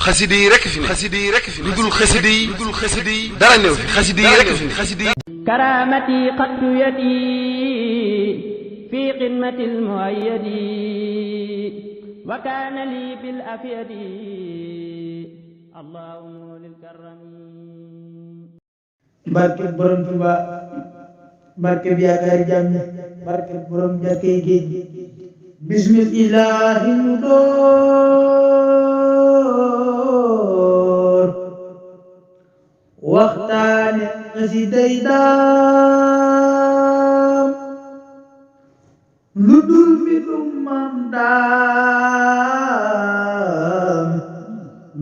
xasida yi rekk fi ne lu dul xasida yi dara néew fi xasida yi rekk fi ne xasida yi karaamati qattu yadi fi xidmati almuayyadi wa kaana li bil afyadi allahumma lil karami barke borom Tuuba barke bi yaakaari jàmm barke borom jàkkee géej bismillahi nu door waxtaane xasiday daam lu dul mbindum maam daam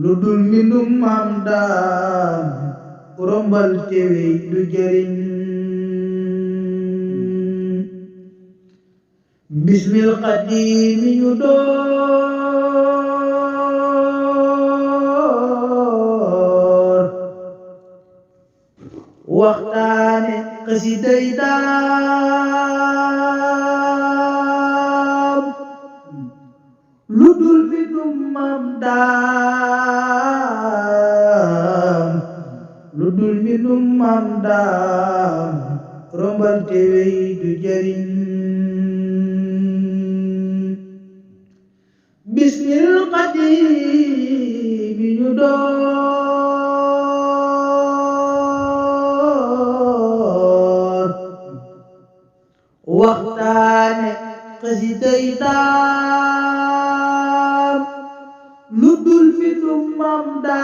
lu dul mbindum maam daam rombal teewey du jëriñ bismil xadiimi ñu door waxtaane xasiday daam lu dul mbindum maam daam lu dul mbindum maam daam rombal teewey du jëriñ bismil xadiimi ñu door waxtaane xasiday daam lu dul mbindum maam daam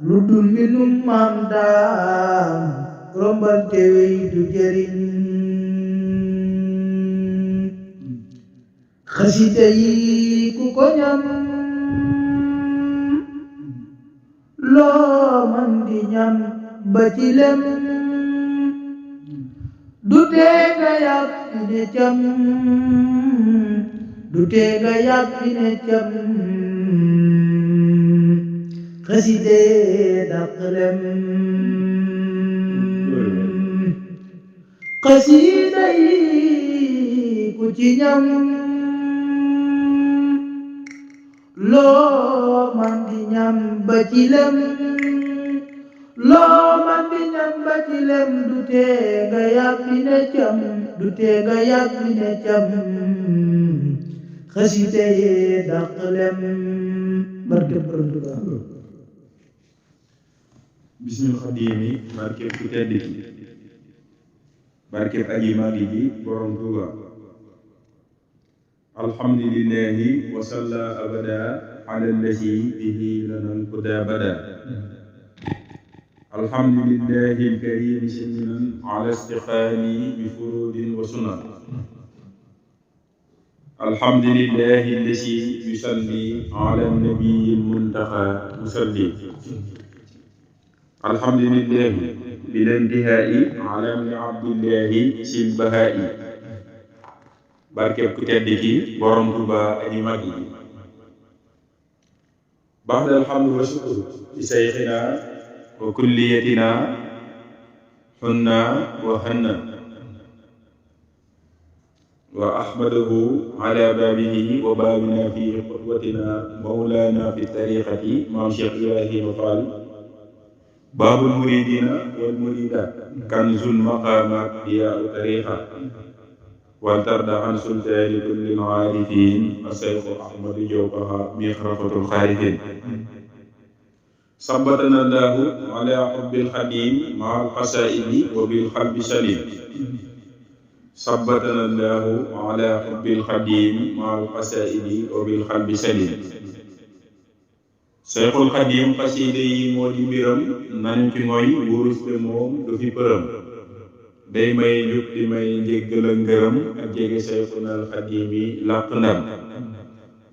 lu dul mbindum maam daam rombal teewey du jëriñ xasida yi ku ko ñam loo man di ñam ba ci lem du tee nga yàppi ne cam du tee nga yàppi ne cam xasida dàq lem xasida yi ku ci ñam loo man di ñam ba ci lem loo man di ñam ba ci lem du tee nga yàppi ne cam du tee nga yàppi ne cam xasida yee dàq lem barke borom Tuuba bismil xadiimi barke ku tedd ki barke aji màgg ji borom Tuuba alhamdulillahi wa salla abada ala allazi bihi lana alhuda bada alhamdulillahi alkarimi siminan ala istiqaami bi furudin wa sunan alhamdulillahi allazi yusalli ala nabiyi almuntaqa musalli alhamdulillahi bil intihai ala ibni abdillahi sil bahai barkeb ku tedd ki borom Tuuba aji mag yi baxda alhamdu wa shukru li sayxina wa kulliyatina xunna wa hanna wa ahmadahu ala baabihi wa baabina fi xutwatina mawlana fi tariqati maam Cheikh Ibrahima Fall baabul muridina wal muridat kanzul maqamat diyaau tariqa wal tarda an sultaani kullil aarifin asayxu ahmadu jawbaha mixrafatul xaarifin sabatana allahu ala xubbil xadim maa alxasaidi wa bil xalbi salim sabatana allahu ala xubbil xadim maa alxasaidi wa bil xalbi salim sayxul xadim xasiide yi moo di mbiram nañu ci ngoy wurus te moom du fi përëm day may njub di may njéggal ak ngërëm ak jege sayxunal xadim yi làq ndam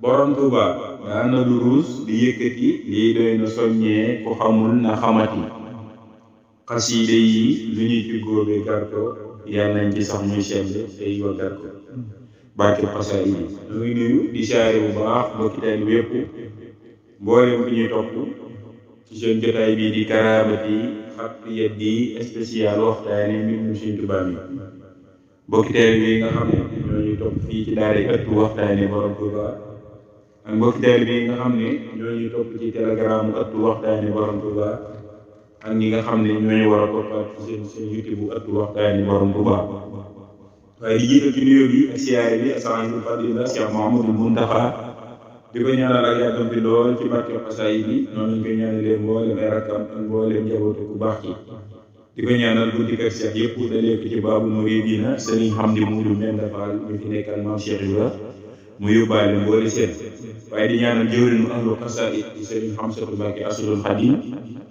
borom Tuuba daana du ruus di yëkkati lii doy na soññee ku xamul na xamati xasiide yi lu ñu ci góobe garko yàlla nañ ci sax muy sell tey wa garko barke xasaay yi ñu ngi nuyu di saare bu baax mbokki teel wépp mboolem bi ñuy topp ci seen jotaay bii di Karaamati xattu yeddi spécial waxtaane mbir mu Sëriñ Tuubaa mi bokki teel bi nga xam ne ñoo ñuy topp fii ci daara ëttu waxtaane borom Touba ak mbokki teel bi nga xam ne ñoo ñuy topp ci telegram ëttu waxtaane borom Touba ak ñi nga xam ne ñoo ñu war a toppaat ci seen YouTube bu ëttu waxtaane borom Touba waaye di jiital ci nuyoo bi ak siyaare bi asalaamaaleykum fadila Cheikh Mouhamadou Mountakha di ko ñaanal ak yàggam fi lool ci barke xasaay bi noonu lañ koy ñaanalee mboolem ay rakkam ak mboolem njabootu ku baax ci di ko ñaanal guddi kër Cheikh yëpp dalee ko ci Baabul Muridiina Serigne Hamdi Moudou Menda Fall mi fi nekkal maam Cheikh Ibra mu yóbbaale mboole seen waaye di ñaanal jëwriñu ahlu xasaayid ci Serigne Hamsatu Mbàkke Aslul Xadim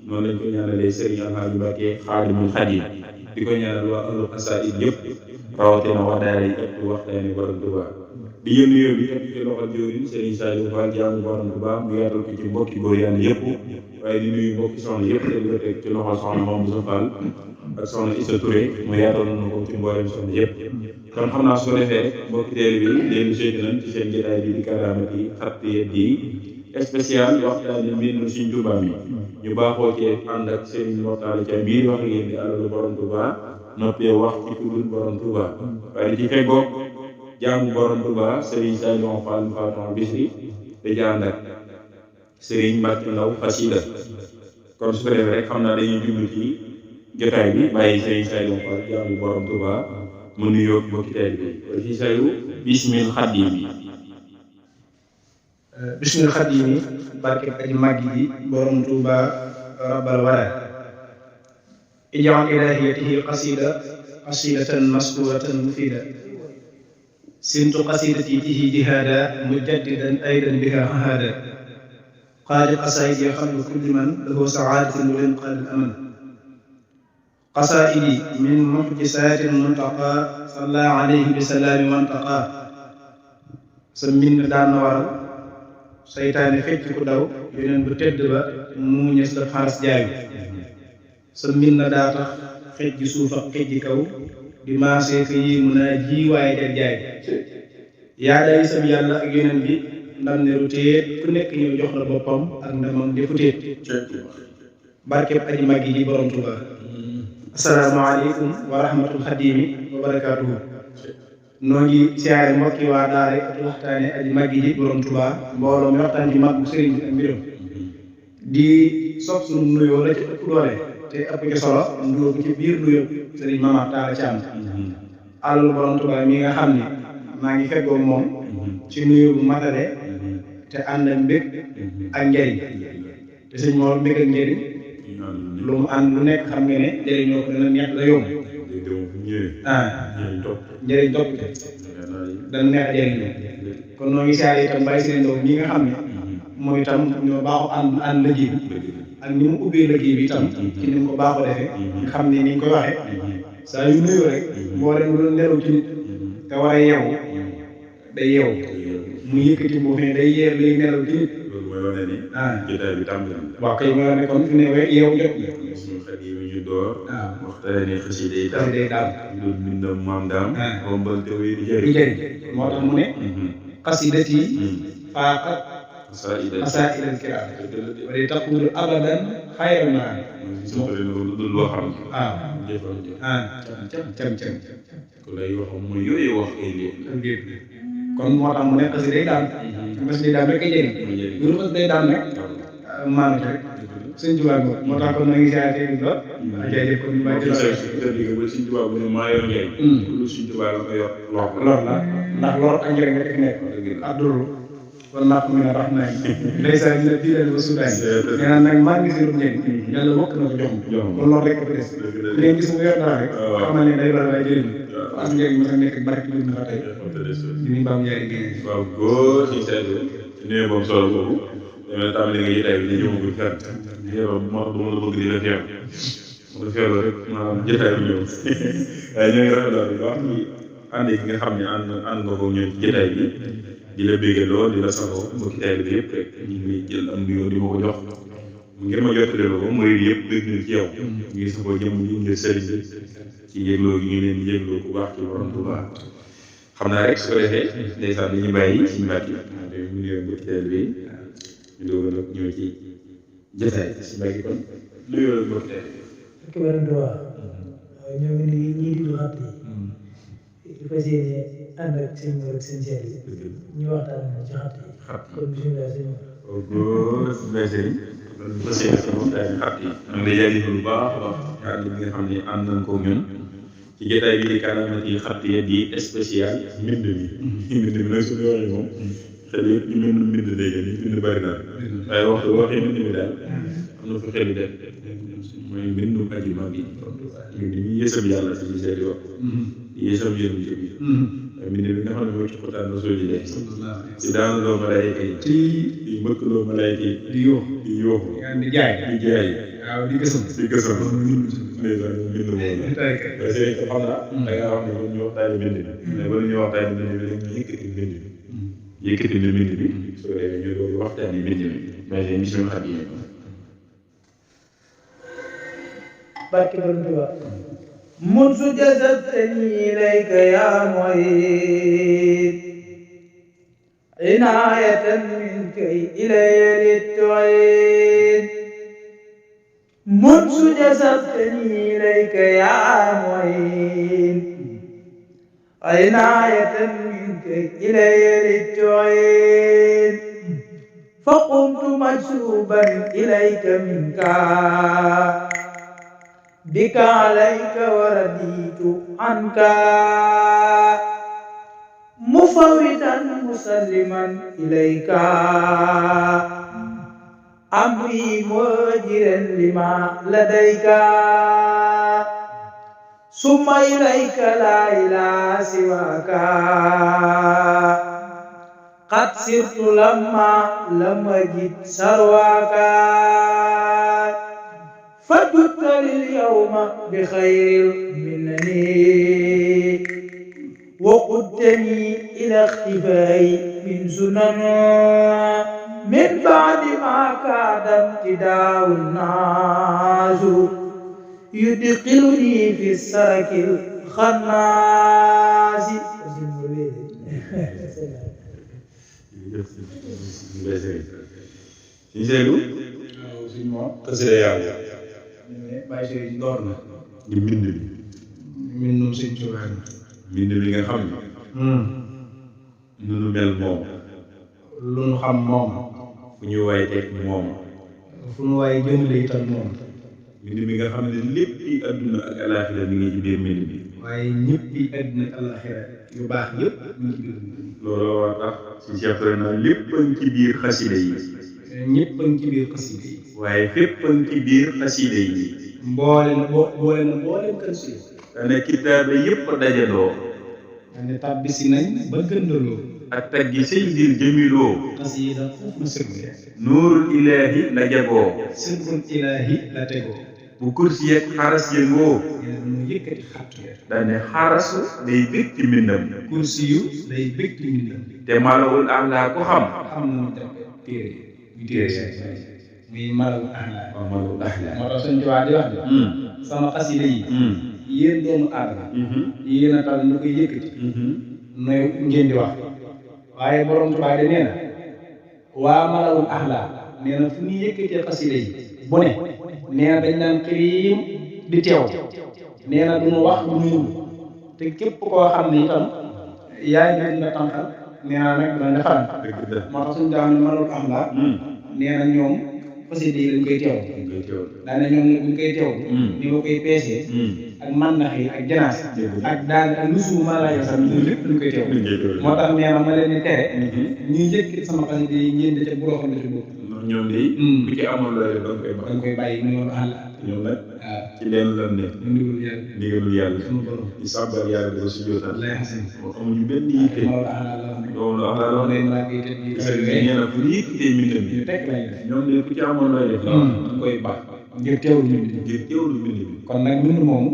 noonu lañ ko ñaanalee Serigne Alhaaji Mbàkke Xaadimul Xadim di ko ñaanal waa ahlu xasaayid yëpp rawatina waa daara yi ëpp waxtaane borom Touba di yéen nuyoo bi teg ci loxol jëwriñ Serigne Saliou Fall jaamu borom Touba mu yaatal ko ci mbokki góor yàlla yëpp waaye di nuyu mbokki soxna yëpp te di ko teg ci loxol soxna Mamadou Fall ak soxna Issa Touré mu yaatal na ko ci mboolem soxna yëpp kon xam naa su ko defee rek mbokki teel bi leen seeti nañ ci seen jotaay bi di Karaamati Xatti di spécial waxtaane mbir Sëriñ Touba mi ñu baaxoo ci ànd ak Serigne Mortalla Thiam bii wax ak yéen di alalu borom Touba noppee wax ci tuddul borom Touba waaye di ci feggoog jaamu borom Touba Serigne Saliou Fall Fatou Bichri da jànd ak Serigne Mbacke Ndaw Fasida kon su ko defee rek xam naa dañuy jublu ci jotaay bi bàyyi Serigne Saliou Fall jaamu borom Touba mu nuyoo mbokki teel bi kon ci Saliou bismil xaddim bi bismil xaddim yi barke aji màgg ji borom Touba rabbal wara ij'al ilahiyatihi qasidatan maskuratan mufida sintu qasidati tihi jihada mujaddidan aydan biha ahada qaadi qasaid ya xam kulli man lahu saadatin wa inqaadil aman qasaidi min muxjisatin muntaqa salla alayhi bi salaami wantaqa sa mbind daan na waral seytaane fecc ku daw yeneen bu tedd ba mu ñës la faras jaayu sa mbind daa tax xej ji suuf ak xej ji kaw di maasee ko yi mun a ji waaye der jaay yaa day sam yàlla ak yeneen bi ndam ne lu téet ku nekk ñëw jox la boppam ak ndamam di fu téet barkeb aji màggi ji borom Touba asalaamaaleykum wa rahmatul xadimi wa barakaatuhu noo ngi siyaare mbokki waa daara ak waxtaane aji màggi ji borom Touba mbooloo mi waxtaan ci màggu sëriñ bi ak mbiram di sopp sunu nuyoo la ci ëpp doole te ëpp ci solo nuyoo ko ci biir nuyoo sëriñ Mama Talla Thiam àll borom Touba mi nga xam ne maa ngi feggoo moom ci nuyoo bu matale te ànd ak mbég ak njëriñ te sëñ Mor mbég ak njëriñ lu mu ànd lu nekk xam nga ne njëriñoo ko dana neex da yomb njëriñ topp dana neex jëriñoo kon noo ngi siyaare itam bàyyi seen ndaw ñi nga xam ne mooy itam ñoo baaxu ànd liggéey bi ak ni mu ubbee liggéey bi itam ci ni mu ko baaxoo defee nga xam ne ni ñu koy waxee saa yu nuyoo rek mboolem lu nelaw ci nit te war a yeewu day yeewu mu yëkkati boo xam ne day yeer lay nelaw ci nit loolu mooy wane ni jotaay bi tàmbali na waaw kay mooy wane kon fi ne yeewu jot suñu xel yi ñu door waxtaane xasida yi daal ñu doon bindam maam daam xombal te wéy di di jëriñ moo tax mu ne xasidati faaqat asaa'ilal kiraam wa li taqulu abadan xayran naa lu dul loo xam waaw cam ku lay wax mooy yooyu wax ay léeg kon moo tax mu ne xasida yi daal xasida yi daal rek ay jëriñ lu xasida yi daal nag maanu ci rek sëñ Tuubaa moo tax kon na ngi siyaare bi ba jaajëf kon ñu bàyyi ci Sëñ Tuubaa bu ne maa yor njëriñ lu Sëñ Tuubaa la ko yor lor la ndax lor ak njëriñ rek nekk ak duru kon naa ko mën a rax nañ ndeysaan ñu ne bii leen ba suudaay nee naa nag maa ngi sirum njëriñ yàlla wokk na ko jox kon loolu rek ko fi des ku leen gis mu yor dara rek xam na ne day lor waaye jëriñ am njëriñ ma sax nekk barke bi ñu fa tey ñu baam njëriñ gi waaw góor ci seetlu ci néew boobu solo boobu dama tàmbali nga jotaay bi di ñëwagul fenn yow moo tax dama la bëgg di la feew mu la feew rek maanaam jotaay bi ñëw waaye ñoo ngi rafetlu bu baax ci ànd gi nga xam ne ànd nga ko ñoom ci jotaay bi di la bégee lool di la saxoo mbokki taalibe bi yëpp rek ñu ngi jël am nuyoo di ma ko jox ngir ma jottali la ko mooy yëpp bég nañ ci yow ngir sa ko jëm ñu ngir sëriñ bi ci yëgloo gi ñu leen di yëgloo ku baax ci borom bu baax xam naa rek su ko defee ndeysaan dañuy bàyyi suñu baat yi mu nuyoo mbokki taalibe bi ñu doog a nag ñëw ci jotaay si mbay gi kon nuyoo la mbokki taalibe bi ñoo ngi nuyu ñii di xat yi di fas yéene ànd ak seen mor ak seen seet yi ñu waxtaan ci xat yi kon bisimilah sëñ loolu fas yéene sama waxtaan xat yi am nga jaajëfal bu baax a baax ànd bi nga xam ne ànd nañ ko ñun ci jotaay bi di Karaamati xat yi di spécial mbind mi nag suñu waxee moom xel yëpp ñu mbind léegi ni mbind bari na waaye waxee mbind mi daal am na fa xel yi def mooy mbindum ajuma bi mbind mi yéesam yàlla si li seeti wax yéesam yéenu jëb yi waaye mbind mi nga xam ne mooy ci xutaan na soo jëlee si daana loo malaayika yi di mbëkk loo malaayika yi di yooxu di jaay waaw di gësam ndeysaan mbind moom la sëriñ ko xam naa da ngaa wax ne kon ñu waxtaane mbind bi mais bala ñu waxtaane mbind bi dañ yëkkati mbind bi yëkkati na mbind bi soo defee ñu doon waxtaane mbind bi mais émission xat yi barke borom Tuubaa منذ جذبتني إليك يا معيد عناية منك إلي للتعيد منذ جذبتني إليك يا معيد عناية منك إلي للتعيد فقمت مجذوبا إليك منك بك عليك ورديت عنك مفوضا مسلما إليك أمري مهاجرا لما لديك ثم إليك لا إله سواك قد سرت لم أجد سرواك فجدت لليوم بخير منني وقدتني إلى اختفاء من سنن من بعد ما كاد امتداء الناس يدخلني في السرك الخناس bàyyi sëriñ door na di mbind bi mbindum sëñ Tuubaa mbind bi nga xam ne nu mel moom lu nu xam moom fu ñu waay teg moom fu nu waay jëmale itam moom mbind mi nga xam ne lépp yi àdduna ak alaaxira mi ngi ci biir mbind bi waaye ñëpp yi àdduna ak alaaxira yu baax yëpp ñu ngi ci biir looloo war tax si Cheikh Touré na lépp a ngi ci biir xasida yi ñëpp a ngi ci biir xasida yi waaye fépp a ngi ci biir xasida yi mboole kan si dane kitaaba yëpp dajaloo dane tàbbisi nañ ba gëndaloo ak taggi say ngir jëmiloo xasida foofu na sëgge nuurul ilaahi la jagoo sirrul ilaahi la tegoo bu kursi yeeg xaras yëngoo mu yëkkati xattu dane xarasu day bég ci mbindam kursi yu day bég ci mbindam te malawul axlaa ko xam xam na mu jàpp téere muy malawul axlaa malawul axlaa moo tax suñu Tuubaa di wax de sama xasida yi yéen doomu aadama yéen a tal nu koy yëkkati nooy ngeen di wax waaye borom Tuubaa de nee na waa malawul axlaa nee na fu ñuy yëkkatee xasida yi bu ne nee na dañ naan xiim di teew nee na duñu wax lu ñu te képp koo xam ne itam yaay ngi dina tànqal nee na nag dina defar moo tax suñu daaw ne malawul axlaa nee na ñoom xasida yi dañ koy teew daane ñoom nag buñ koy teew ni ma koy peesee ak mannax yi ak janaas ak daan ak lusu malaaya sax ñun lépp dañ koy teew moo tax nee na ma leen di tere ñuy njëkk sama xasida yi ngeen di ca buroo xam ne ci bopp ndax ñoom de ku ci amoon looy def da nga koy bàyyi mu yoon àll ñoom nag ci leen lan ne ndigalul yàlla sunu borom di sàbbal yàlla di ko si jootal lay xasin amuñu benn yitte loolu axlaa la lay malaaka yi teg nee na fu ñu yëkkatee mbindam bi ñu teg lañ def ñoom de ku ci amoon looy def da nga koy baax ngir teewlu mbind bi ngir teewlu mbind bi kon nag mbind moomu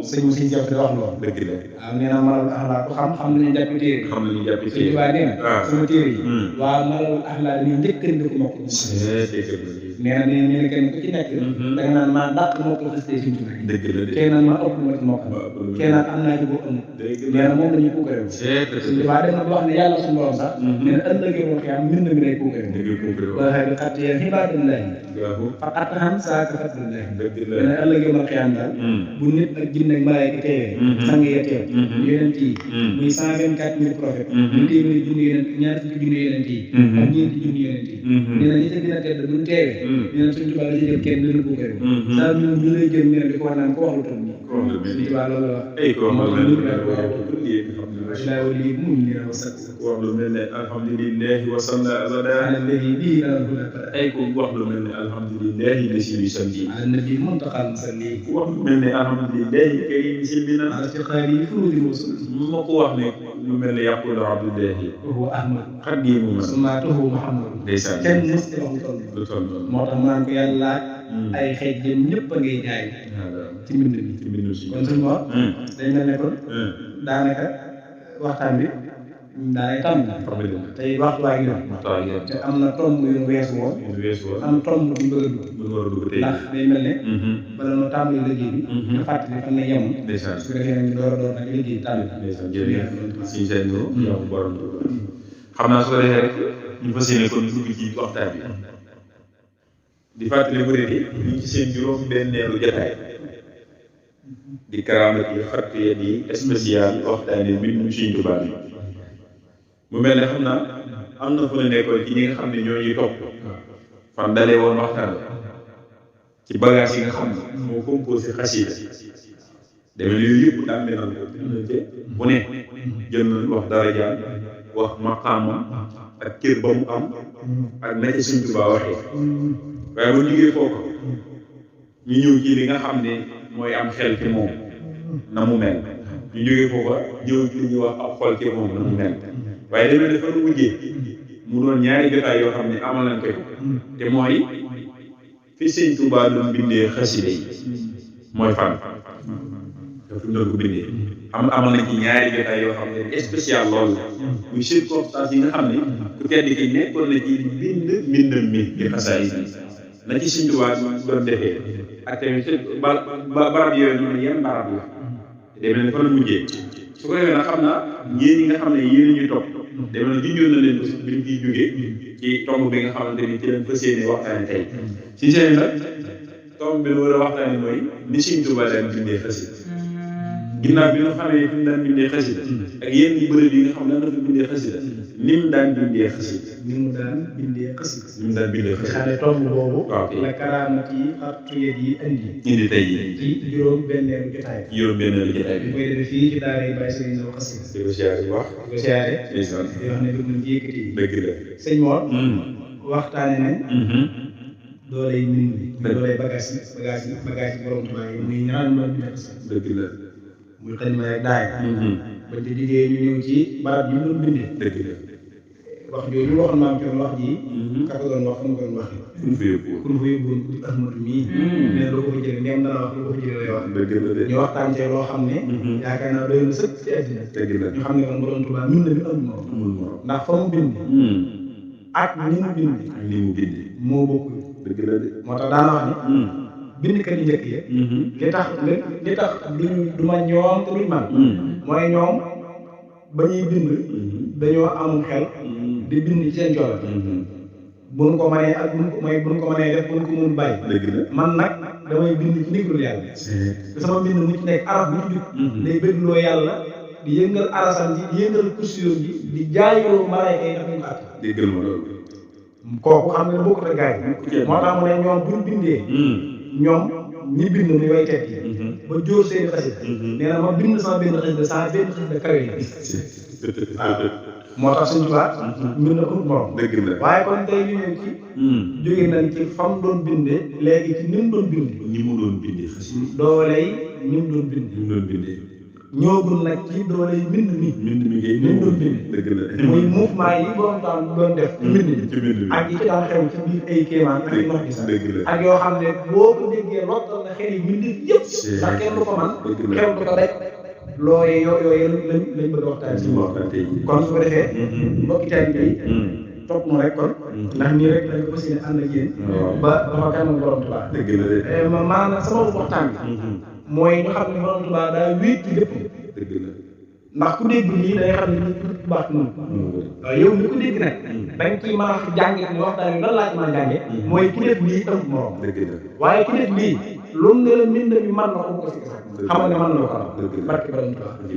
sëñ jàpp te wax loolu dëgg la waaw nee na malawul axlaa ku xam nañu jàppi téere xam nañu jàppi sëñ Tuubaa nee na sama téere yi waaw malawul axlaa dañuy njëkkandi ko mokk nee na nee kenn ku ci nekk da nga naan maa dàq moo ko xasee suñu tubaab dëgg la kenn naan maa ëpp moo ci moo xam kenn naan am naa ci boo amul nee na moom dañuy puukarewu suñu tubaab dem na ba wax ne yàlla suñu borom sax nee na ëllëgee boo xam mbind mi lay puukarewu waa xëy na xatt yéen xibaar fa atahan saaka fadlullahi dëgg la dana ëllëg yomal xiyam daal bu nit ak jinne ak malaayka teewee sang ya teew yonent yi muy 124 000 prophètes ñu téeméeri junni yonent ñaar fukki junni yonent yi ak ñeenti junni yonent yi nee na ñi ca gën a tedd buñ teewee nee na suñu tubaab la ci jël kenn dina ko kër saa ñu lay jël ñu ne di ko wax naan ko wax lu toll nii suñu tubaab loolu la wax laa wali muñ ni raw sakk wax lu mel ne alhamdulillahi wa salla abada ala nabi bii la huda ay ko wax lu mel ne alhamdulillahi la si bi salli ala nabi muntaqal musalli wax lu mel ne alhamdulillahi kay si bi na ala ci xaar yi furuudi musul ma ko wax ne lu mel ne yaqulu abdullahi huwa ahmad xadimu ma sumaatuhu muhammad ndeysaan kenn mës ci wax lu toll noonu moo tax maan ko yàlla ay xeej jëm ñëpp a ngay jaay ci mbind mi ci mbindu si kon suñu wax day mel ne kon daanaka waxtaan bi daanay tàmm tey waxtu waa ngi doon te am na tomb yu nu weesu woon am tomb bu ñu bëgg a dugg ndax day mel ne bala noo tàmbali liggéey bi nga fàttali fan la yemoon su ko defee nag ñu door a door nag liggéey bi tàmbali siñ seen no yow borom xam naa su ko defee rek ñu fas yéene kon dugg ci waxtaan bi di fàttali murid yi ñu ci seen juróom benneelu jotaay di karaamat yi xattu ya di spécial waxtaane mbindum Sëriñ Tuubaa bi mu mel ne xam naa am na fu ne nekkoon ci ñi nga xam ne ñoo ñuy topp fan dalee woon waxtaan ci bagage yi nga xam ne moo composé xasida demee yooyu yëpp daal menal bu ne jël nañ wax darajaam wax maqaamam ak cër ba mu am ak na ci Sëriñ Tuubaa waxee waaye bu jógee foofu ñu ñëw ci li nga xam ne mooy am xel ci moom na mu mel ñu jógee foofa ñëw ci li ñuy wax ab xol ci moom na mu mel waaye demee dafa nu mujjee mu doon ñaari jotaay yoo xam ne amal nañ ko te mooy fi Sëriñ Tuubaa doon bindee xasida yi mooy fan dafa doon ko bindee amal nañ ci ñaari jotaay yoo xam ne spécial loolu la muy circonstance yi nga xam ne ku tedd ki nekkoon na ci bind mbindam mi di xasaay yi na ci Sëriñ Tuubaa doon defee ak tamit barab yooyu noonu yan barab la demee ne fa la mujjee su ko defee nag xam naa yéen ñi nga xam ne yéen ñuy topp demee na junjoon na leen ko bi ñu fiy jógee ci tomb bi nga xamante ni ci leen fas yéene waxtaane tey si seen nag tomb bi nu war a waxtaane mooy ni Sëriñ Tuubaa daan bindee xasida ginnaaw bi nga xamee fi mu daan bindee xasida ak yenn yu bëri yi nga xam ne daan dafa bindee xasida ni mu daan bindee xasida ni mu daan bindee xasida ni mu daan bindee xasida xaane tomb boobu waaw la karaamat yi xattu yet yi indi tey yi ci juróom benneelu jotaay juróom benneelu jotaay bi koy defee fii ci daara yi bàyyi sëriñ Ndaw xasida di ko siyaare bu baax di ko siyaare ndeysaan yoo xam ne bëgg nañ ci yëkkati yi dëgg la sëñ Mor waxtaane nañ dooley mbind bi dooley bagage yi borom Tuubaa yi muy ñaan mën bindee xasida dëgg la muy xalima rek daay bañ te liggéey ñu ñëw ci barab yi ñu doon bindee dëgg la wax jooju waxoon maam coon wax ji kaka doon wax fu mu doon waxee fu ñu fa yóbbu ku ñu fa yóbbuwoon di Ahmadu mii ne doo ko fa jëlee ndem dana wax doo ko fa jëlee lay wax dëgg la de ñu waxtaan ci loo xam ne yaakaar naa doy na sëkk ci àddina dëgg la ñu xam ne kon borom Tuubaa mbind mi amul morom amul morom ndax fa mu bind ak ni mu bind ak ni mu bindee moo bokkul dëgg la de moo tax daana wax ni bindkat yi njëkk yi li tax du ma ñoom te duñ man mooy ñoom ba ñuy bind dañoo amul xel di bind ci seen coono buñ ko mënee ak buñ ko mënee def buñ ko mun bàyyi dëgg la man nag damay bind ci ndigalul yàlla te sama bind mu ci nekk araf bu ci jub day bëggloo yàlla di yëngal arasam ji di yëngal kursiyoom ji di jaayuloo malaayka yi ndax ñu ko at déggal ma loolu kooku xam nga bokkut ak gaay yi moo tax mu ne ñoom buñ bindee ñoom ñi bind ni way tedd yi ba jóor seeni xasida nee na ma bind sama benn xasida sama benn xasida kawe yi waaw moo tax Sëriñ Tuubaa mbind na ko morom dëgg la waaye kon tey ñu ñëw ci jóge nañ ci fam doon bindee léegi ci ni mu doon bindee ni mu doon bindee xasida dooley ni mu doon bindee ni mu doon bindee ñoogul nag ci dooley mbind mi ngay ni mu doon bindee dëgg la muy mouvement yi borom temps doon def ci mbind mi ci mbind mi ak yi ci daan xew ci biir ay kéemaan ak ay nox gi sax dëgg la ak yoo xam ne boo ko déggee lottal na xel yi mbindeef yëpp ndax kenn du ko man xel du ko rek looyee yooyu lañ bëgg a waxtaan si kon su ko defee mbokki taalibe yi topp mu rek kon ndax nii rek dañ ko fas yéene ànd ak yéen ba dafa kanam borom Tuubaa dëgg la de maanaam sama waxtaan bi mooy ñu xam ne borom Tuubaa daa wéet ci lépp dëgg la ndax ku dégg lii day xam ne lii du baax noonu waaw yow li ko dégg nag da nga ciy mën a jàngee ni waxtaan wi lan laa ci mën a jàngee mooy ki def lii amul morom waaye ki def lii loolu ne la mbind mi mën na ko si xam nga ne mën na ko am barke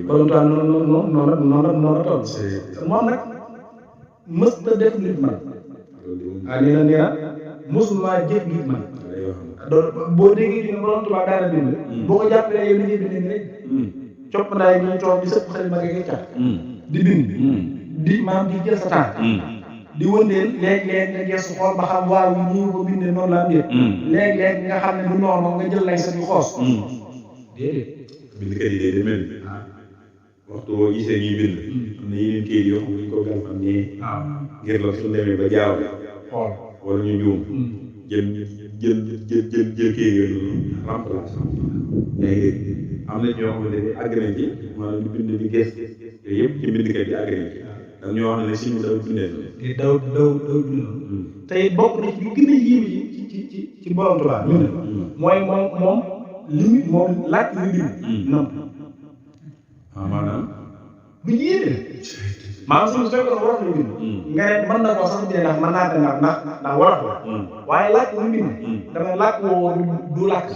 borom Tuubaa noonu la toll moom nag mës ta def nit man waaw nee na mësumaa jëf nit man boo déggee ci ne borom Tuubaa daana bind boo ko jàppalee yow li ngay bind rek copp ndaay ñuy toog di sëpp xel ma ngay cat di bind di maam di jël sa temps di wëndeel léeg-léeg nga gestu xool ba xam waaw yi nii ko bindee noonu la am déet léeg-léeg nga xam ne du noonu nga jël lay sa di xoos déedéet bindkat yi day demee waxtu boo gisee ñuy bind am na yeneen kayit yoo xam ne ñu ko galfan nii ngir la su demee ba jaaw xool wala ñu juum jël kayit yooyu remplacé yaa ngi dégg am na ñoo xamante ne àgg nañ ci maanaam di bind di gëstu yooyu yëpp ci bindkat yi àgg nañ ci ndax ñoo xam ne si ñu daw bindee daw bind tey bokk na ci lu gën a yéeme ci borom Tuubaa mooy moom limite moom laaj li bind nam maanaam bu yéeme maanaam suñu fekkoon wolof la bind nga ne mën na koo sax bindee ndax mën naa ko ndax wolof la waaye laaj li bind dama laaj woo du làkk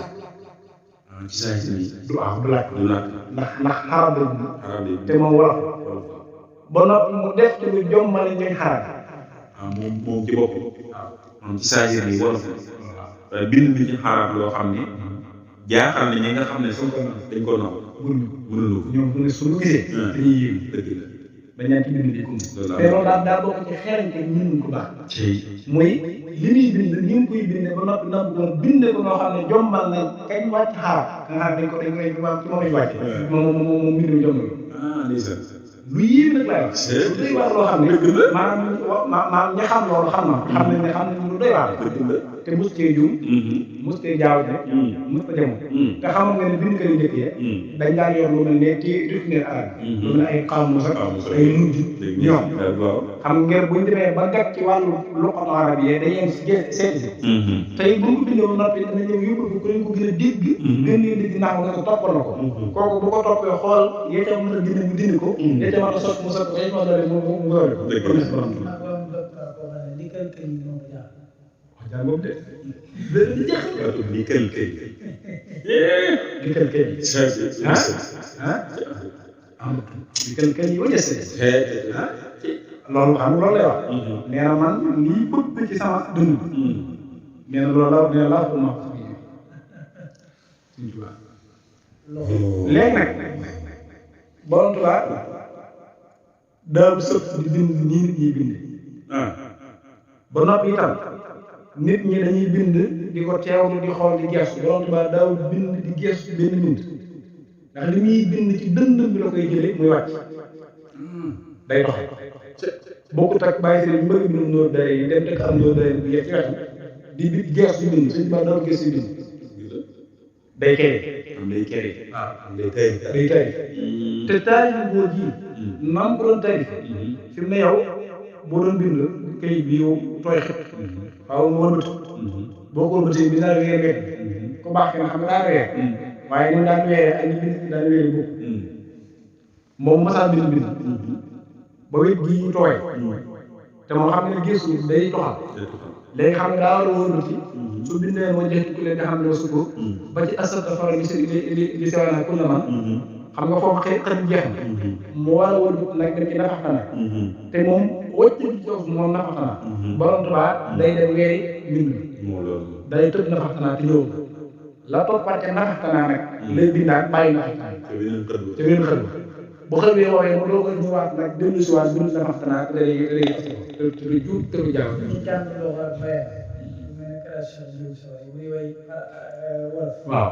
ci saa si du làkk ndax xarab la bind te moom wolof ba noppi mu def ci lu jommale ñuy xarab moom ci bopp moom ci saa si nii wolof la bind bi ci xarab loo xam ne jaaxal na ñi nga xam ne dañ ko naw mënuñu ko ñoom bu ne suñu gisee dañuy yéem dëgg la ba ñaan ci bind di kum te loolu daa bokk ci xeerañte ñun ko baax muy li muy bind ni mu koy bindee ba noppi nam ko binde ko noo xam ne jombal nañ kañ wàcc xarab nga xam ne dañ ko ci moom lañ wàcce moom mbindum jombal lu yéem nag laay wax lu doy waar loo xam ne maanaam ñi xam loolu xam nañ ne lu doy waar te mos cee juum mos cee jaawate mos ta jamono te xamoon nga ne bind kër yu njëkk yi dañ daan yor lu mel ne ci dictionnaire arabe lu mel ne ay xaamus ak ay mujj ñoom xam ngeen buñ demee ba gàtt ci wàllu luqatu arab yi dañ leen si seeti si tey bu mu bindee ba noppi dina ñëw yóbbu ko ku ko gën a dégg gën leen dégg naa nga ko toppal na ko kooku bu ko toppee xool yee ca mën a dindi mu dindi ko yee ca mën a sot mu sot ko yee ca mën a def mu wóore ko jaa boobu de li kël kël li kël kël li kël kël yi wajase loolu xam nga loolu lay wax nee na man lii bëgg ci sama dund nee na loolu laa ko ma léegi nag borom Tuubaa daaw sëf di bind nii nit ñi bind ba noppi itam nit ñi dañuy bind di ko teewlu di xool di gestu borom Tuubaa daaw bind di gestu benn bind ndax li muy bind ci dëndëm bi la koy jëlee muy wàcc day doxe bokkut ak bàyyi seen mbëgg bi nóor day yi dem teg am nóor day bu yegg ci wetam di gestu bind suñu baa daaw gestu bind day kere day tari te taarif boo ji nam ko doon tari fi mu ne yow boo doon bind kay bi yow tooy xëpp waaw mu wëlbati boo ko wëlbatee bi dina weer wet ko baax kenn xam nga daa weer waaye ni daan weere ak ni bind daan weere bokk moom masaa bind ba wet gi tooy te moom xam nga ne gëstu day toxal léegi xam nga daa war a wëlbati su bindee moo jeex tukki leen nga xam ne wasu ko ba ci asata fara li sewana ku la man xam nga foofu xët jeex na mu war a wëlbati nag dem ci nafaxtana te moom wëcc bi foofu moom nafaxtana borom Tuubaa day dem weeri bind day tëb nafaxtana te ñëw la toppaat ca nafaxtana nag lay bindaat bàyyi nafaxtana te beneen xët bu xëwee woowee mu doo ko ñëwaat nag dellu si waat bind nafaxtana te day te du juut te du jaaw waaw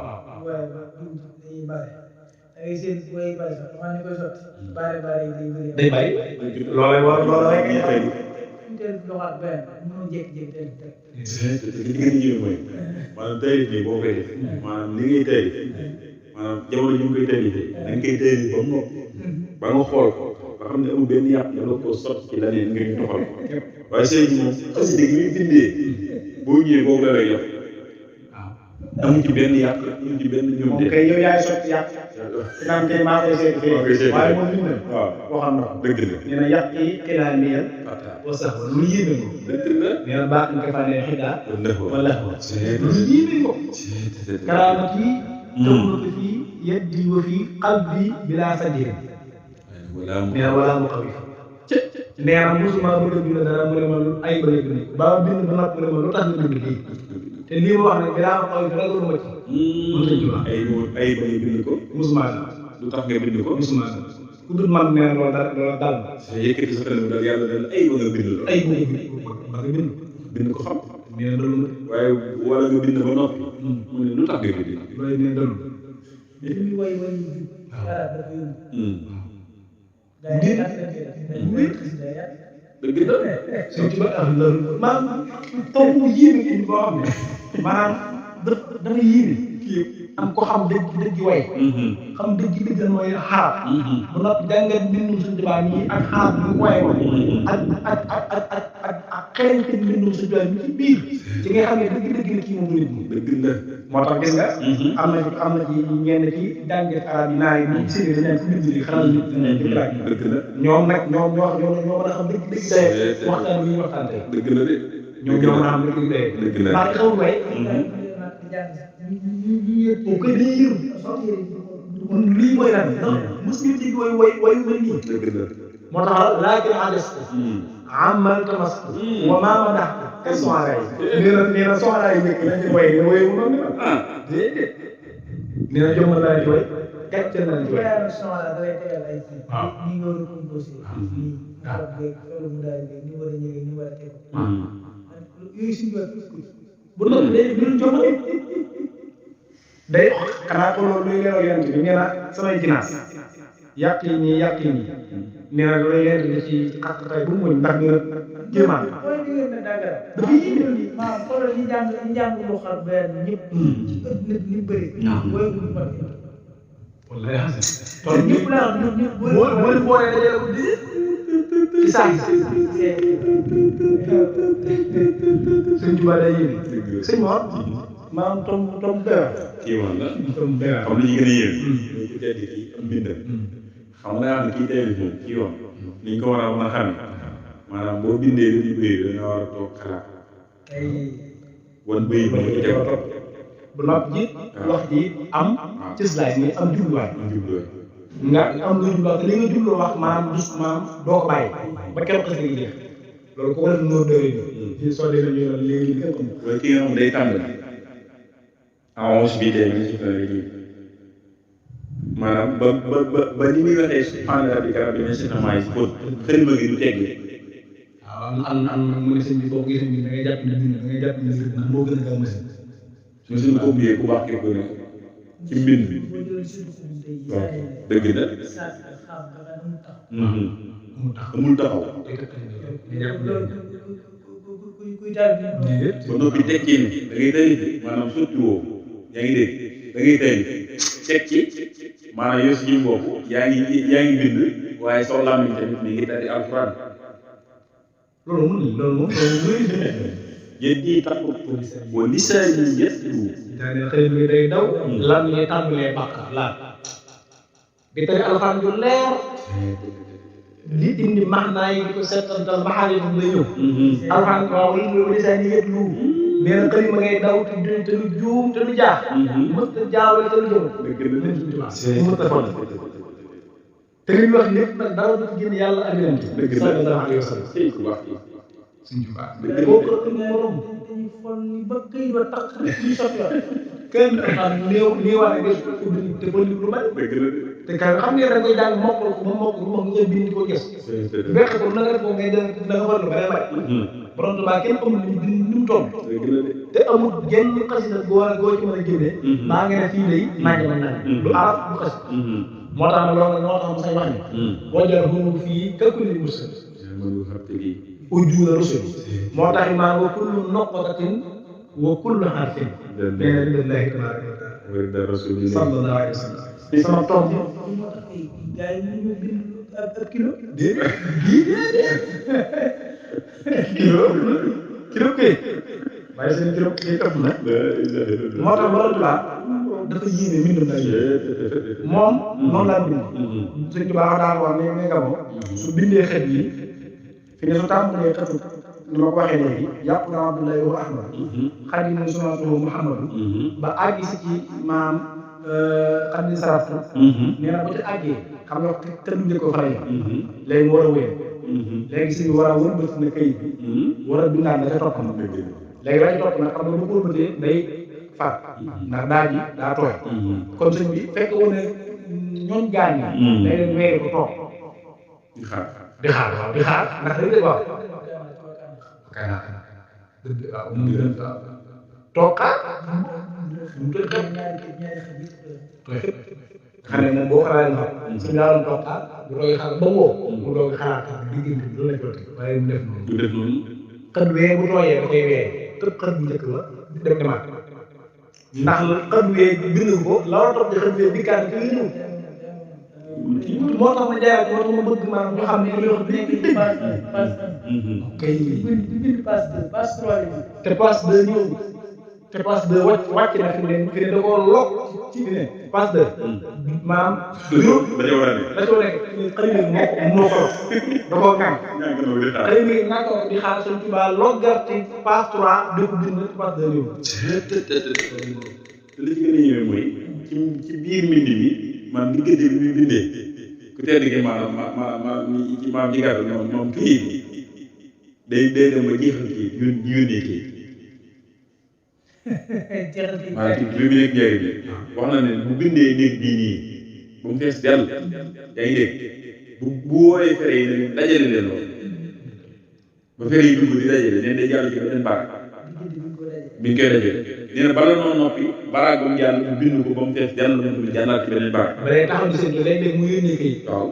day bari loolay war loola rek ñu xëy li gën a ñëw mooy maanaam taalif nii boo koy def maanaam li ngay taalif maanaam jamono ji mu koy taalifee da nga koy taalif ba mu ba nga xool ko nga xam ne amul benn yàq nga doog koo sot ci leneen ngir ñu toxal ko waaye sëñ bi moom xasida gi muy bindee boo ñëwee boobu la lay jox amu ci benn yàq amu ci benn ñoom moom kay yow yaay sotti yàq ci naan kay maa koy seeti fee waaye moom limu ne waaw waxam na ko dëgg la nee na yàq yi xilaa miyal wa sax ba lu yéeme ko dëgg la nee na baax nga fa ne xidaa ndax wala lu yéeme ko karaamat yi tawlatu fii yeddi wa fii qalbi bilaa sadiri nee na wala mu xaw nee na musuma bëgg a bind dara mu ne ma lu ay bële bind ba bind ba noppi mu ne ma lu tax nga bind lii te lii ma wax ne bilaa ma xaw ragal ma ci mën nañ ci wax ay bële bind ko musuma lu tax nga bind ko musuma ku dul man nee na loolu dal na yëkkati sa kanam daal yàlla daal ay ba nga bind la ay ba nga bind ko xam nee na loolu waaye wala nga bind ba noppi mu ne lu tax nga bind waaye nee na loolu li way way arab dafa yóbbu dëgg la sëñ ci ba am loolu maanaam taw bu yéeme indi boo xam ne maanaam dafa yéeme kii am ko xam dëgg way xam dëgg mooy xaar bu noppi jàngat mbindum suñu tubaab yi ak xaar bi mu waye woon ak xereñte mbindum suñu tubaab yi ci biir ci nga xam ne dëgg la kii moom du nit ñi dëgg la moo tax gis nga am na ci ñenn ci jàngat arab yi naa yi moom série dañ naan ko bind li xanaa nit ñi dëgg la ñoom nag ñoo mën a xam dëgg day waxtaan bi ñuy waxtaan tey dëgg la de ñoo mën a xam dëgg day dëgg la ndax xaw way o koy dañuy yër lii mooy lan mos ñu ci way wayu mel nii dëgg la moo tax laakin adeste amal tamas wa maama dax kay soxara yi nee na soxara yi nekk nañ ci way ne wayu noonu déedéet nee na jommal naa ci way gàcce naa ci way waaw ni nga war a composé nii arab beeg loolu mu daal beeg ni war a ñëwee ni war a teg yooyu suñu wax bu noonu day duñ jommale day xanaa ko loolu luy leeral yonent bi nee na samay ginaas yàq yi nii nee na loolu yonent bi ci xat tay bu mu muñ ndax dina jéemaan mooy diggéen ne dàggara dafa yéeme ni maanaam xoolal ñi jàng lu xar weer ñëpp ci ëpp nit li bëri booy bu ñu mag wallaay kon ñëpp laa ñëpp boo boolee dajale ko di ci saa sëñ Tuba day yéeme sëñ Mor maanaam tom dara kii woon la tom dara xam li ñu gën a yéem ñu ko tedd kii am mbindam xam nga xam ne kii télévision kii yoon li ñu ko war a mën a xamee maanaam boo bindee lu ñu bëri dañoo war a toog xalaat wan bëy ba nga teg topp bu nopp ji wax ji am cëslaay mais am jubluwaay nga am lu jubluwaay te li nga jubloo wax maanaam dus maanaam doo ko bàyyi ba keroog xas nga jeex loolu ko def noo doy ci soo dee nañu yoon léegi li kenn waaye ki nga xam day tàmbali avance bi tey ñu si fa léegi maanaam ba ni muy waxee subhaana rabbika rabbil izzati ammaa yasifuun xalima gi du tegg waaw am mu ne sëñ bi boo ko gisee da ngay jàpp ne bind da ngay jàpp ne bind ndax moo gën a gaaw machine machine ko ubbee ku baax képp ne ci mbind bi waaw dëgg la amul taxaw ba noppi tekki ne da ngay taalif maanaam sotti woo yaa ngi dégg da ngay taalif tekki maanaam yow si jiw bopp yaa ngi bind waaye soo làmmiñ tamit mi ngi tari alxuraan loolu yeddi taxut wa lisaani yatlu daanaka xëy na day daw lan ngay tàmbalee bàkkaar laal di tari alxuraan ju leer li indi maanaa yi di ko seetantal maxaarif la ñëw alxuraan waaw wa lisaani yatlu nee na xëy ma ngay daw te lu juum te lu jaax mës ta jaawale te lu jëm mës ta fon te li ñu wax lépp nag dara du génn yàlla ak yonent sallallahu alayhi wa sallam suñu baax boo ko morom dañuy fol ni ba këy ba tax ñu sotti kenn xam nii war a gis te ba lu bari te kay xam ngeen da ngay jàng mokkal ko moom nga bind ko gis fekk ko na nga def ko ngay da nga war lu bari bari borom tubaab kenn amul li bind ni mu toll te amul genn xasida goo ci mën a génne maa ngi ne fii lay nangam ak nangam du arab du xas moo tax na loolu moo tax mu say wax ni wajar hunu fii kalkuli mursal ujuuna rusul moo tax maa wa kullu noqatatin wa kullu harfin nee na lillahi tabaraka wa taala sallallahu alayhi wa sallam sama tomb moo tax tey gars yi ñu bind ab kilo kilo kay waaye seen juróom yi ëpp na moo tax borom Tuubaa dafa yéeme mbindum la moom noonu laa bind Sëñ Tuubaa daan wax ne nga moom su bindee xet yi fi ne su tàmbalee xetu ni ma ko waxee léegi yàpp na Abdoulaye wa Ahmad xadimu sunatuhu Muhammadu ba àgg si ci maam xaddi saraftu nee na ba ci àggee xam nga te du njëkk ko faray léegi mu war a wéer léegi si war a wëlbati na kayit bi war a bindaat la ca topp na léegi la ca topp nag xam nga bu ko wëlbatee day faat ndax daa ji daa tooy kon sëñ bi fekk woon ne ñooñ gaañ ñi day leen weeri ko toog di xaar waaw di xaar ndax day dégg waaw kay naa waaw mu ngi gën toog xaar mu tëj xëpp tooy xëpp xam ne moom boo xalaatee ma suñu laa doon toog xaar bu doog xaar ba woo mu doog xalaat diggante bi loolu lañ ko teg waaye mu def noonu. du def noonu. xët wee bu tooyee da koy wee tëb xët bu njëkk ba dem demaat ndax xët wee bind ko la war a topp ci xët wee dikkaat ci li ñëw moo tax ma jaay moo tax ma bëgg maanaam ñu xam ne li wax nekk ci passe kay bind passe 3 te passe 2 ñëw te passe 2 wàcc na fi ne da koo lokk ci fi ne passe 2 maanaam da coo nekk xëy na moo ko da koo gàmm xëy na naa ko di xaar Sëñ Tuubaa loggar ci passe 3 di ko bind passe 2 ñëw li ci gën a ñëwee mooy ci biir mbind mi maanaam diggante bi muy bindee ku tedd gi maam ji gàttal moom kii day dem ba jeexal kii yónnee kii maanaam ci bi mu nekk njëriñ bi wax na ne bu bindee néeg bii nii ba mu fees dell yaa ngi dégg bu wooyee fere yi ne dajale leen loolu ba fere yi dugg di dajale neen day jàll ci beneen barak bi ñu koy dajale nee na bala noo noppi baraag ba mu jàll mu bind ko ba mu fees dell la mu jàllaat ci beneen barak ba day taxaw di seen léeg-léeg mu yónnee kayit waaw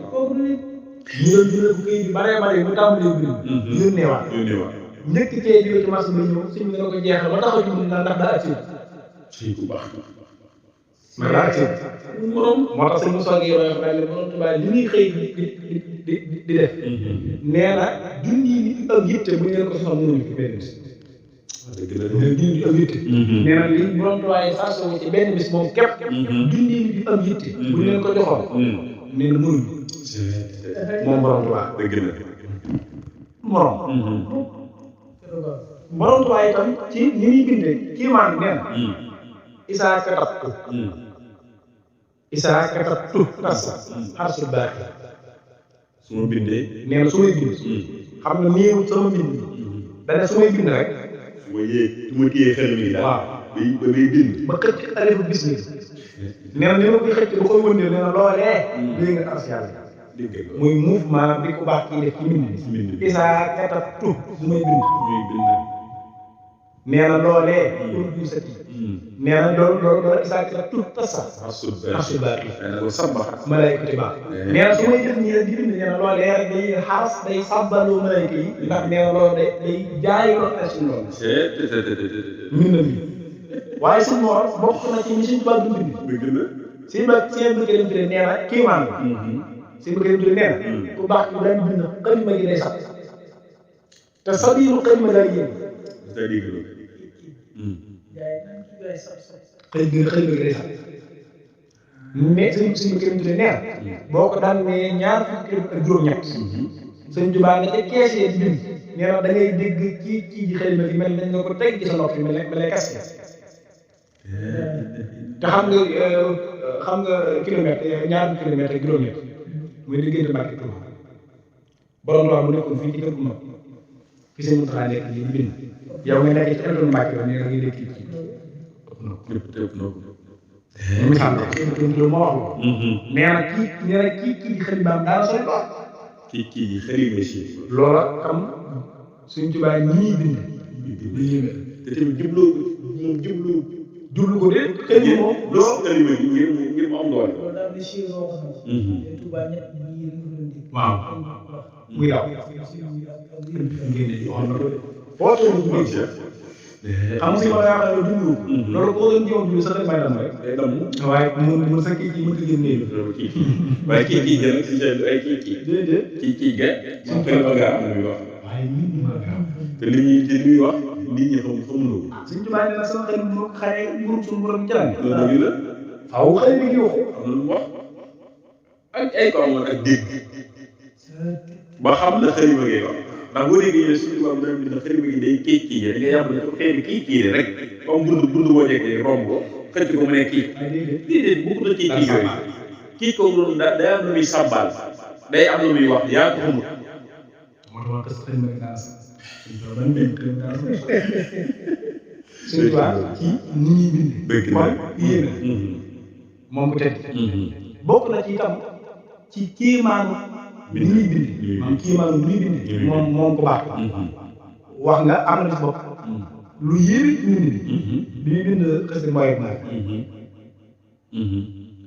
ñu doon jëlee bu kayit bi bare mu tàmbalee bind yónnee waat njëkk cee jóge ci marché bi ñëw suñ bi nga ko jeexal ba taxaw ci mun naa ndax daa agsi ci ku baax ndax daa agsi borom moo tax suñu soogee wax daal borom Tuubaa li ñuy xëy di def nee na junni yi ñu am yitte bu ñu leen ko soxla mënuñu ci benn bis junni yi am yitte nee na li borom Tuubaa yi saa soo ci benn bis moom képp junni yi am yitte bu ñu leen ko joxoon nee na mënuñu moom borom Tuubaa dëgg la morom borom Tuubaa itam ci ni ñuy bindee kii maan nee na isaa katabtu tassa xarsul baaxi su ma bindee nee na su may bind xam nga néew sama bind dana su may bind rek su ma téyee xel mi daal waaw ba may bind ba xëcc alifu bismil nee na ni ma koy xëcc ba koy wëndeel nee na loolee léegi nga tas yàlla muy mouvement bi ku baax kii def ci mbind bi isaa katabtu su may bind nee na loolee pour du sati nee na loolu isaa katabtu tassa xarsul baaxi malaykati baax nee na su may def nii rek di bind nee na loolee rek day xaras day sàbbaloo malayka yi ndax nee na loolu day jaayiloo asin loolu mbind na bi waaye suñ moor bokk na ci ñi suñ tubaab du bind si bëgg dem tëddee nee na kiimaan la si bëgg dem tëddee nee na ku baax ki daan bind xalima gi day sax te sabiiru xalima day yéen xalima gi day sax mais suñ bëgg dem tëddee nee na boo ko daan ne ñaar fukki ak juróom-ñett sëñ Tuubaa nga ca kees yi di bind nee na da ngay dégg kii ji xalima gi mel nañ nga ko teg ci sa noppi mel ne kas te xam nga kilomètre ñaar kilomètre ak juróom-ñett muy diggante Mbàkke Tuuba borom Tuuba mu nekkoon fii ci kër gu mag fi seen Muntaxa nekk lii di bind yow nga nekk ci elton Mbàkke ba ne nga ngi dégg kii misaal la ma wax ko nee na kii di xalimaam daana sooy lool kii di xalima si loola xam suñ Tuuba ñii bind te tamit jublu ko de xëy na moom loo xalima gi ngir mu am doole waaw muy daw foo toll nii xam nga si ma lay wax ne jublu loolu boo doon jéem a jublu sax rek may dam rek day dam waaye mun sa kii mënta génnee waaye kii jël si seen ay kii ga moom xalima gaa am na muy wax waaye nit ñi ma gaaw te li muy wax nit ñi xamuñu ko. Sëñ Tuubaa nee na sama xel moo ko xaree nguurub suñu borom ci la ne. loolu dëgg la. aw xëy na kii waxu. am na lu mu wax ak ay ko amoon ak dégg ba xam la xalima ngay wax ndax boo déggee ñu ne suñu tubaab dana bind xalima gi day kii kii da nga yàpp ne ko xëy na kii rek comme bund boo jekkee romb ko xëcc ko mu ne kii déedéet bu ko da kii yooyu kii ko doon day am lu muy sàbbaal day am lu muy wax yaa ko xamul moo tax xëy na daal Sëñ Tuubaa ci ni ñuy bind mooy yéene moom ko tedd bokk na ci itam ci kiimaanu ni ñuy bind maanaam kiimaanu ni ñuy bind moom ko baax wax nga am na ci bopp lu yéeme ci bind bi ñuy bind xësi mooy ak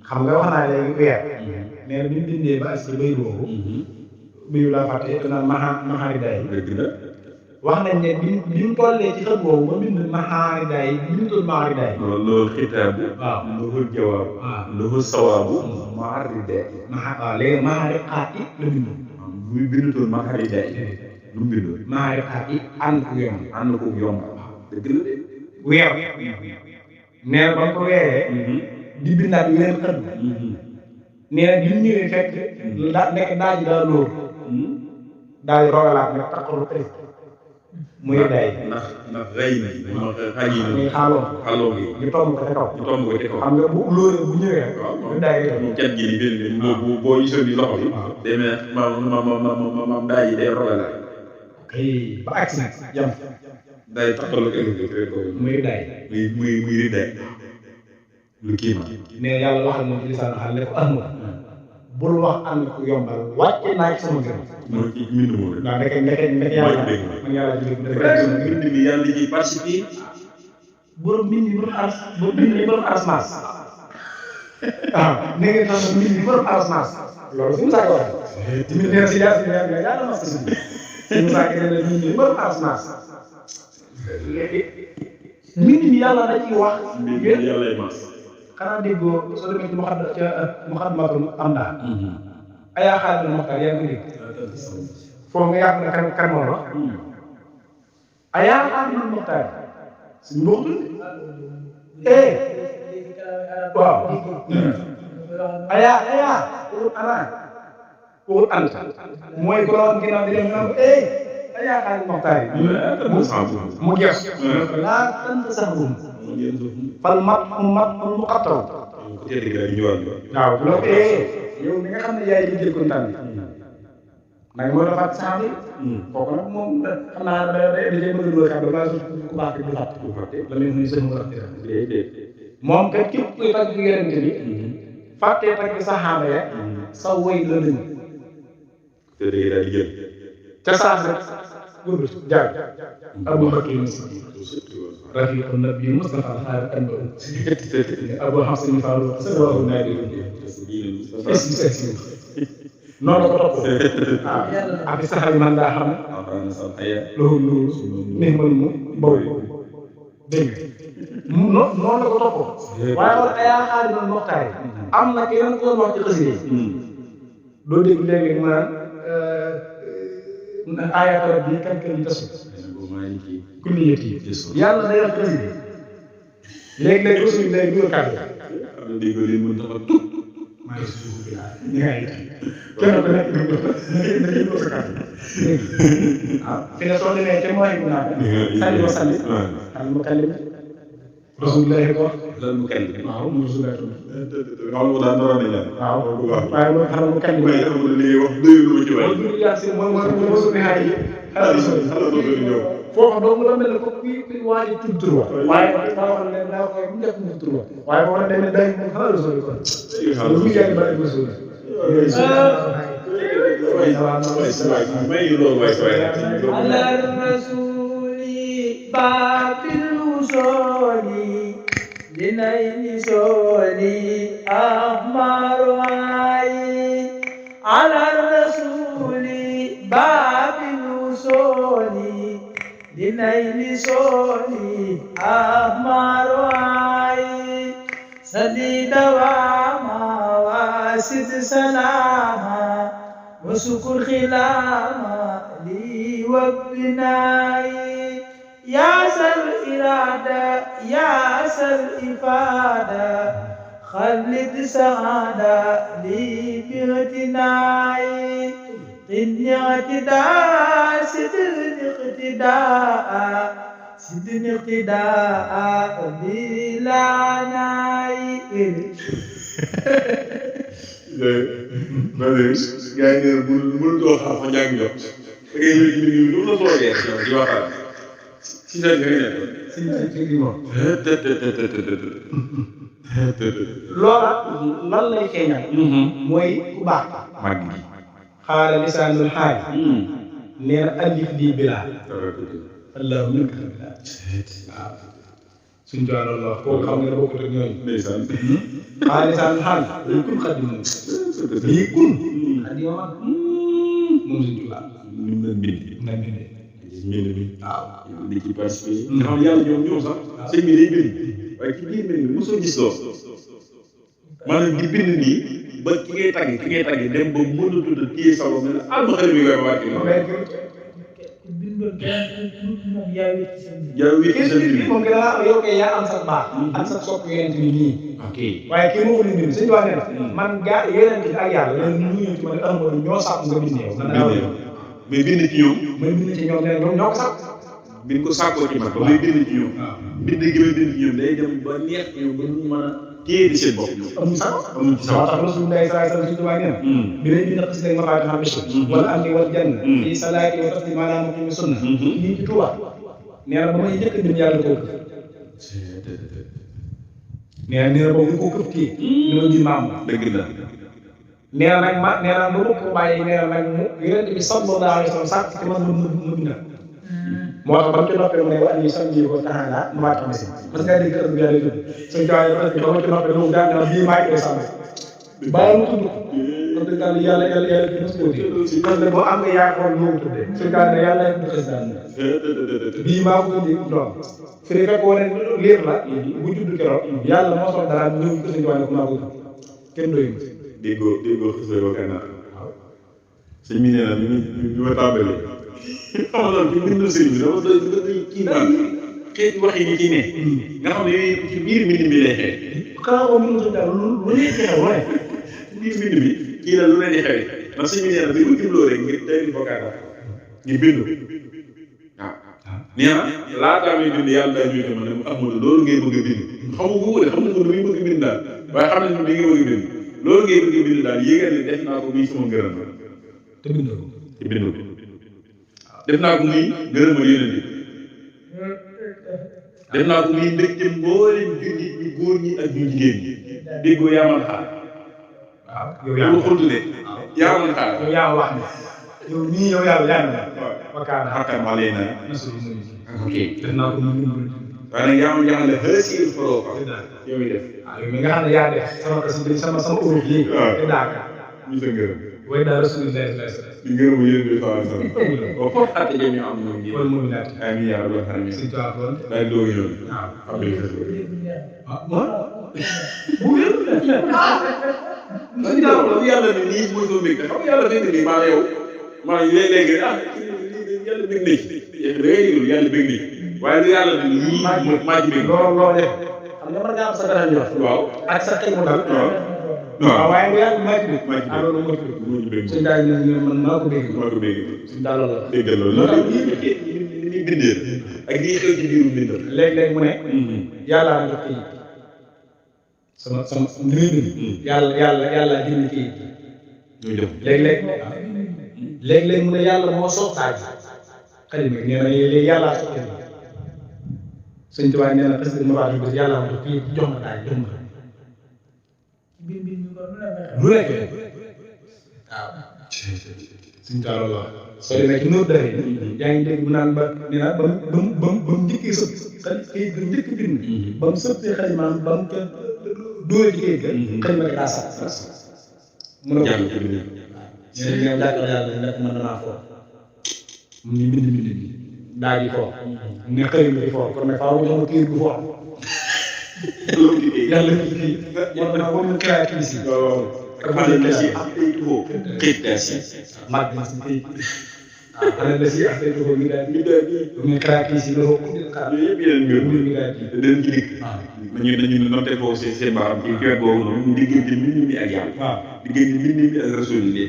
xam nga wax naa léegi weer nee na bi ñu bindee ba as ci bay boobu biyu laa fàtte naan maxaari day wax nañ ne bi ñu tollee ci xët boobu ba bind maxaari day bi ñu toll maxaari day loolu xitaabu waaw loolu jawaabu waaw loolu sawaabu maxaari day waaw léegi maxaari xaat yi la bind muy bindutoon maxaari day lu mu bindoon maxaari xaat yi ànd ko yomb dëgg la de weer nee na ba mu ko weeree di bindaat yeneen xët nee na bi ñu ñëwee fekk nekk daa ji daa lóor daa ji rogalaat nag taxalu tëj muy day ndax rey na xaji na muy xaaloo gi ñu tomb ko ca kaw xam nga bu lóoree bu ñëwee ñu day cat gi ni benn boo gisoon ni loxo bi demee maam daa ji day rogalaat ba agsi nag jam day taxalu muy day muy day lu kii ma nee yàlla waxal moom ci lisaan xaal ne ko ahmad bul wax ànd ko yombal wàcce naa ci sama gërëm mooy ci mbind moom rek waaw ndeke yàlla man yàlla ci mbind mi yàlla ciy participer borom mbind mi borom aras maas waaw ne ngeen xam ne mbind mi borom aras maas loolu suñu saa ko waxee tamit nee na si yàlla mas si suñu saa ko nee na mbind mi borom aras maas mbind mi yàlla da ciy wax yàlla mas xanaa déggoo soo demee ci Muxaddamatul Amdah ayaa xaalis Moxtaar yaa ngi dégg foofu nga yàq na kan moo wax ayaa xaalis Moxtaar suñu mbokk waaw ayaa waxut ana waxut anta mooy ko loon ginnaaw di dem naan ko ayaa xaalis Moxtaar mu gees laa tant sax bum fal mat mu xattaw waaw loolu yow mi nga xam ne yaay di jël kontaan bi nag moo la fàtte sax bi kooku nag moom xam naa da cee bëgg loo xam balaa ku baax du fàtte la muy muy sëñ moom kat képp kuy tagg yonent bi fàttee tagg saxaaba ya sa woy la lañ te day daal di jël ca saas rek góorlu jaar Abu Bakr rafiqu nabi Mustafa al-Xaar anba Abu Xasan Faaruq sababu naa di noonu la ko topp ak saxal man daa xam loolu loolu neex man mu baw dégg nga noonu la ko topp waaye wala ayaa xaari man moxtaay am na keneen ko doon wax ci xasida yi doo dégg léeg-léeg ma naan ayatu rabbi kalkal yi tasu kulli yëpp yi yàlla day wax xasida léeg-léeg rasul lay dugal kàddu maa ngi suuf bi ñu ngi ay kenn ku nekk dañuy ko sa kàddu waaw fi ne soo demee te mooy bu naan sànni ma sànni al mukallim rasulullah ko lan mu kenn waaw mu rasulullah ko xam nga daan dara nañ waaw waaye mo xam mu kenn may xam li wax doyul ma ci way mo su nehay foofu doo mu la mel ko ki waaji tudd tur wa waaye daa wax ne daa koy mu def mu tur wa waaye boo demee day mu xala rasul ko lu yaa ba rasul على الرسول باب الوصول لنيل سولي أحمر عين على الرسول باب الوصول لنيل سولي أحمر عين سديد وما واسد سلاما وسكر خلاما لي وابنائي يا سادة يا سل إفادة خلد سعادة لي باغتناعي قدني اقتداء سدني اقتداء سدني اقتداء بلا ناي gars yi nee na bul doo xam fa njàng jot da ngay ñëw ci mbir mi lu la toogee di waxtaan si sa nga nekk loola lan lay feeñal mooy ku baax mag gi xaala lisaanul xaal nee na alif lii bilaa allahu minka bilaa waaw suñ jox loolu la wax kooku xam nga ne bokkut ak ñooñu ndeysaan xaala lisaanul xaal lii kun xaddim lii kun xaddim moom suñ tubaab ñu mën bind nga bindee mbind mi waaw di ci participer nga xam yàlla ñoom sax sëñ bi day bind waaye ci biir mbind mi mosoo gis loolu maanaam di bind nii ba ki ngay tagg dem ba mënatul a téye sa bopp ne la alma xale bi koy wàcc bindoon kenn moom yaa wéet ci seen yaa wéet ci sa kii bind moom gën a yow kay yaa am sa baax ak sa sopp yeneen bi nii ok waaye kii moo ko ni bind sëñ bi wax ne man gaa yeneen bi ak yàlla leen lu ñu ci ma ne amul ñoo sàpp nga bind yow mais bind ci ñoom may bind ci ñoom nee ñoom ñoo ko sàpp biñ ko sàkkoo ci man ba may bind ci ñoom bind gi may bind ci ñoom day dem ba neex ñoom ba ñu mën a téye di seen bopp amuñ sax amuñ ci moo sax tax Rasulullah sallallahu alayhi wasallam suñu tubaab nee na bi lay bind xas leen mafaati xam bishir wala am ni wal janna fii salaati wa taslim ala muqimi sunna lii ci Tuuba nee na ba may njëkk bind yàlla da koo këf nee na boobu ko këf téye ni ma ji maam dëgg la nee na nag ma nee na ma bëgg ko bàyyi nee na nag mu yonent bi sallallahu alayhi wasallam sàkk ci man ma bindal moo tax ba mu ci noppee mu ne wa an yusammi ko taala ma tax si parce que dégg bi yàlla tudd suñ ko waaye parce que ba ma ci noppee moom daan na bii maa ngi koy sàmm bàyyi mu tudd parce que daal yàlla ci mos ko di parce que boo am nga yaakaar ñoo tuddee suñ ko ne yàlla du xës daan bii maa ko indi doom fi ne fekk wane liir la bu judd keroog yàlla moo soog dara ñëw ko suñ ko wane ko maa ko tudd kenn doyul déggoo xis la ko kanam sëñ bi nee na bi ma tàmbalee xam nga ci mbindu sëñ bi dama doy kii man xeeti wax yi ci ne nga xam ne yooyu ci biir mbind mi lay xew xanaa ko mën nga lu lay xew wane ci biir mbind mi kii la lu leen di xewee ndax sëñ bi nee na bi ma jubloo rek ngir tey di bokkaata ngir bindu waaw nee na laataa may bind yàlla daa ñuy ma ne mu amul loolu ngay bëgg a bind xamu ko de xam nga lu muy bëgg a bind daal waaye xam nañ li nga bëgg a bind loolu ngay bëgg a bind daal yéegal ne def naa ko muy sama ngërëm te bindoo ko te bind ko def naa ko muy ngërëmal yeneen yi def naa ko muy mbégte mbooleem jullit ñu góor ñi ak ñu jigéen ñi déggoo yaamal xaar waaw yow loolu xultu de yaamal xaar yow yaa wax ne yow nii yow yàlla yaa na wakkaan xakkar maa lay na ok def naa ko muy waaye nag yaamal jaxale xësiil faroo ko yow mi def yow mi nga xam ne yaa def sama Europe yi te daaka ñu sa ngërëm way daa Rasulullah sallallahu alayhi wasallam di ngërëmu yéen bi sallallahu alayhi wasallam ko foofu xatte jëm ñu am ñoom ji wala moom naat amiin yaa rabbal aalamiin suñ tuwaa foon daal doo ñëw waaw xam nga bu wér suñ jaaw la yàlla ne nii mooy soo mbégte xam nga yàlla fekk nii maa yow maa léeg-léeg ah yàlla bég na ci da ngay déglu yàlla bég na ci waaye lu yàlla ne nii maa ci bég loo def xam nga mën ngaa am sa dara ñu wax waaw ak sa xel mu dal waaw waaye nga yàlla maa ci bég maa ci bég loolu moo ci bég suñ daal ne man maa ko bég maa ko bég suñ daal loolu la dégg loolu loolu ni bindee ak lii xew ci biiru bindal léeg-léeg mu ne yàllaa nga kii sama li muy bind yàlla bind kii ñuy def léeg-léeg mu ne yàlla moo soog taaj xalima nee na léegi yàllaa soog kenn sëñ Tuubaa nee na parce que ma baax bi yàlla ma kii jox ma taaj jox ma lu nekk waaw sëñ Tuubaa loolu wax soo demee ci nóor dara yaa ngi dégg mu naan ba nee na ba mu njëkkee sëpp kayit ga njëkk bind ba mu sëppee xalimaam ba mu ko dóore ci kayit ga xalima ga daa sax mu ne ko ñeneen ñoom jàkkal yàlla nekk man damaa foofu mu ngi bind bi daa ji foofu mu ne xëy na di foofu kon nag faaw mu jox ma kayit bu foofu yàlla ci kii moo tax moom mu créatif si mag na si ak tey tuxoo mi daal muy créatif si loxo xaar yooyu yëpp yeneen mbir mbir mi daal di te dinañ ci dikk nañu noté foofu seen baaram ci wet boobu noonu ñu diggante mbind mi ak yàlla waaw diggante mbind mi ak rasulillah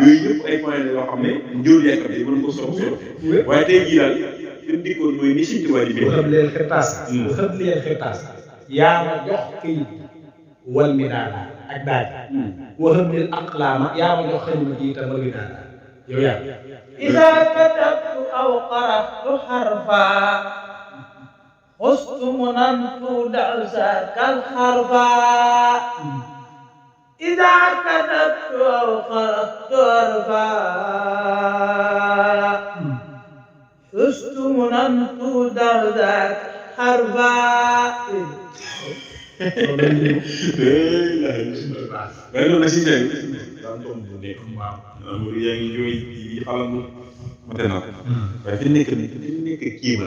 yooyu yëpp ay point la yoo xam ne njóor yaakaar yi mën ko solo waaye tey jii daal fi mu dikkoon mooy ni Sëñ Tuubaa di bind waxam leen xirtaas waxam leen xirtaas yaa ma jox këyit wal mi daala ak daaj waxam leen aqlaama yaa ma jox xalima ji itam wal mi daala yow yaa إذا كتبت أو قرأت حرفا خست مننت دعساك الحرفا إذا كتبت أو قرأت حرفا خست مننت دعساك حرفا waaye loolu nag si tey daan doon bu nekk waaw yaa ngi jooy di xalangu mate na ko waaye fi nekk kii ma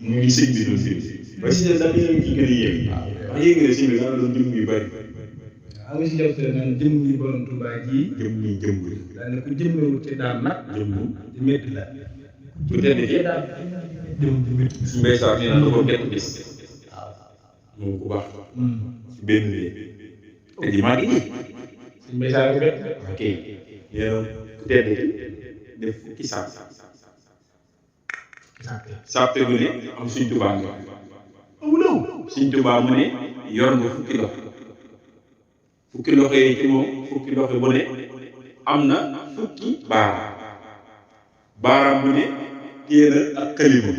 muy sëñ bi doon bind waaye si tey daal yéen ci gën a yéem wax yéegi ne sëñ bi daal doon jëm yu bëri am nga si jawte naan jëm yi borom Tuubaa ji jëm ni jëm daal ne ku jëmmewu te daan nag jëm di métti la bu tedd ki jëm di métti su mbay sax nee na da ko bett bis moom ku baax ci benn lii te ji maa ngi nii suñ mbay saa ko bett ok nee na ku tedd ki def fukki sàppe gu ne am Sëñ Tuubaa nga Sëñ Tuubaa mu ne yor nga fukki loxo yi ci moom fukki loxo bu ne am na fukki baaraam bu ne téye na ak xalima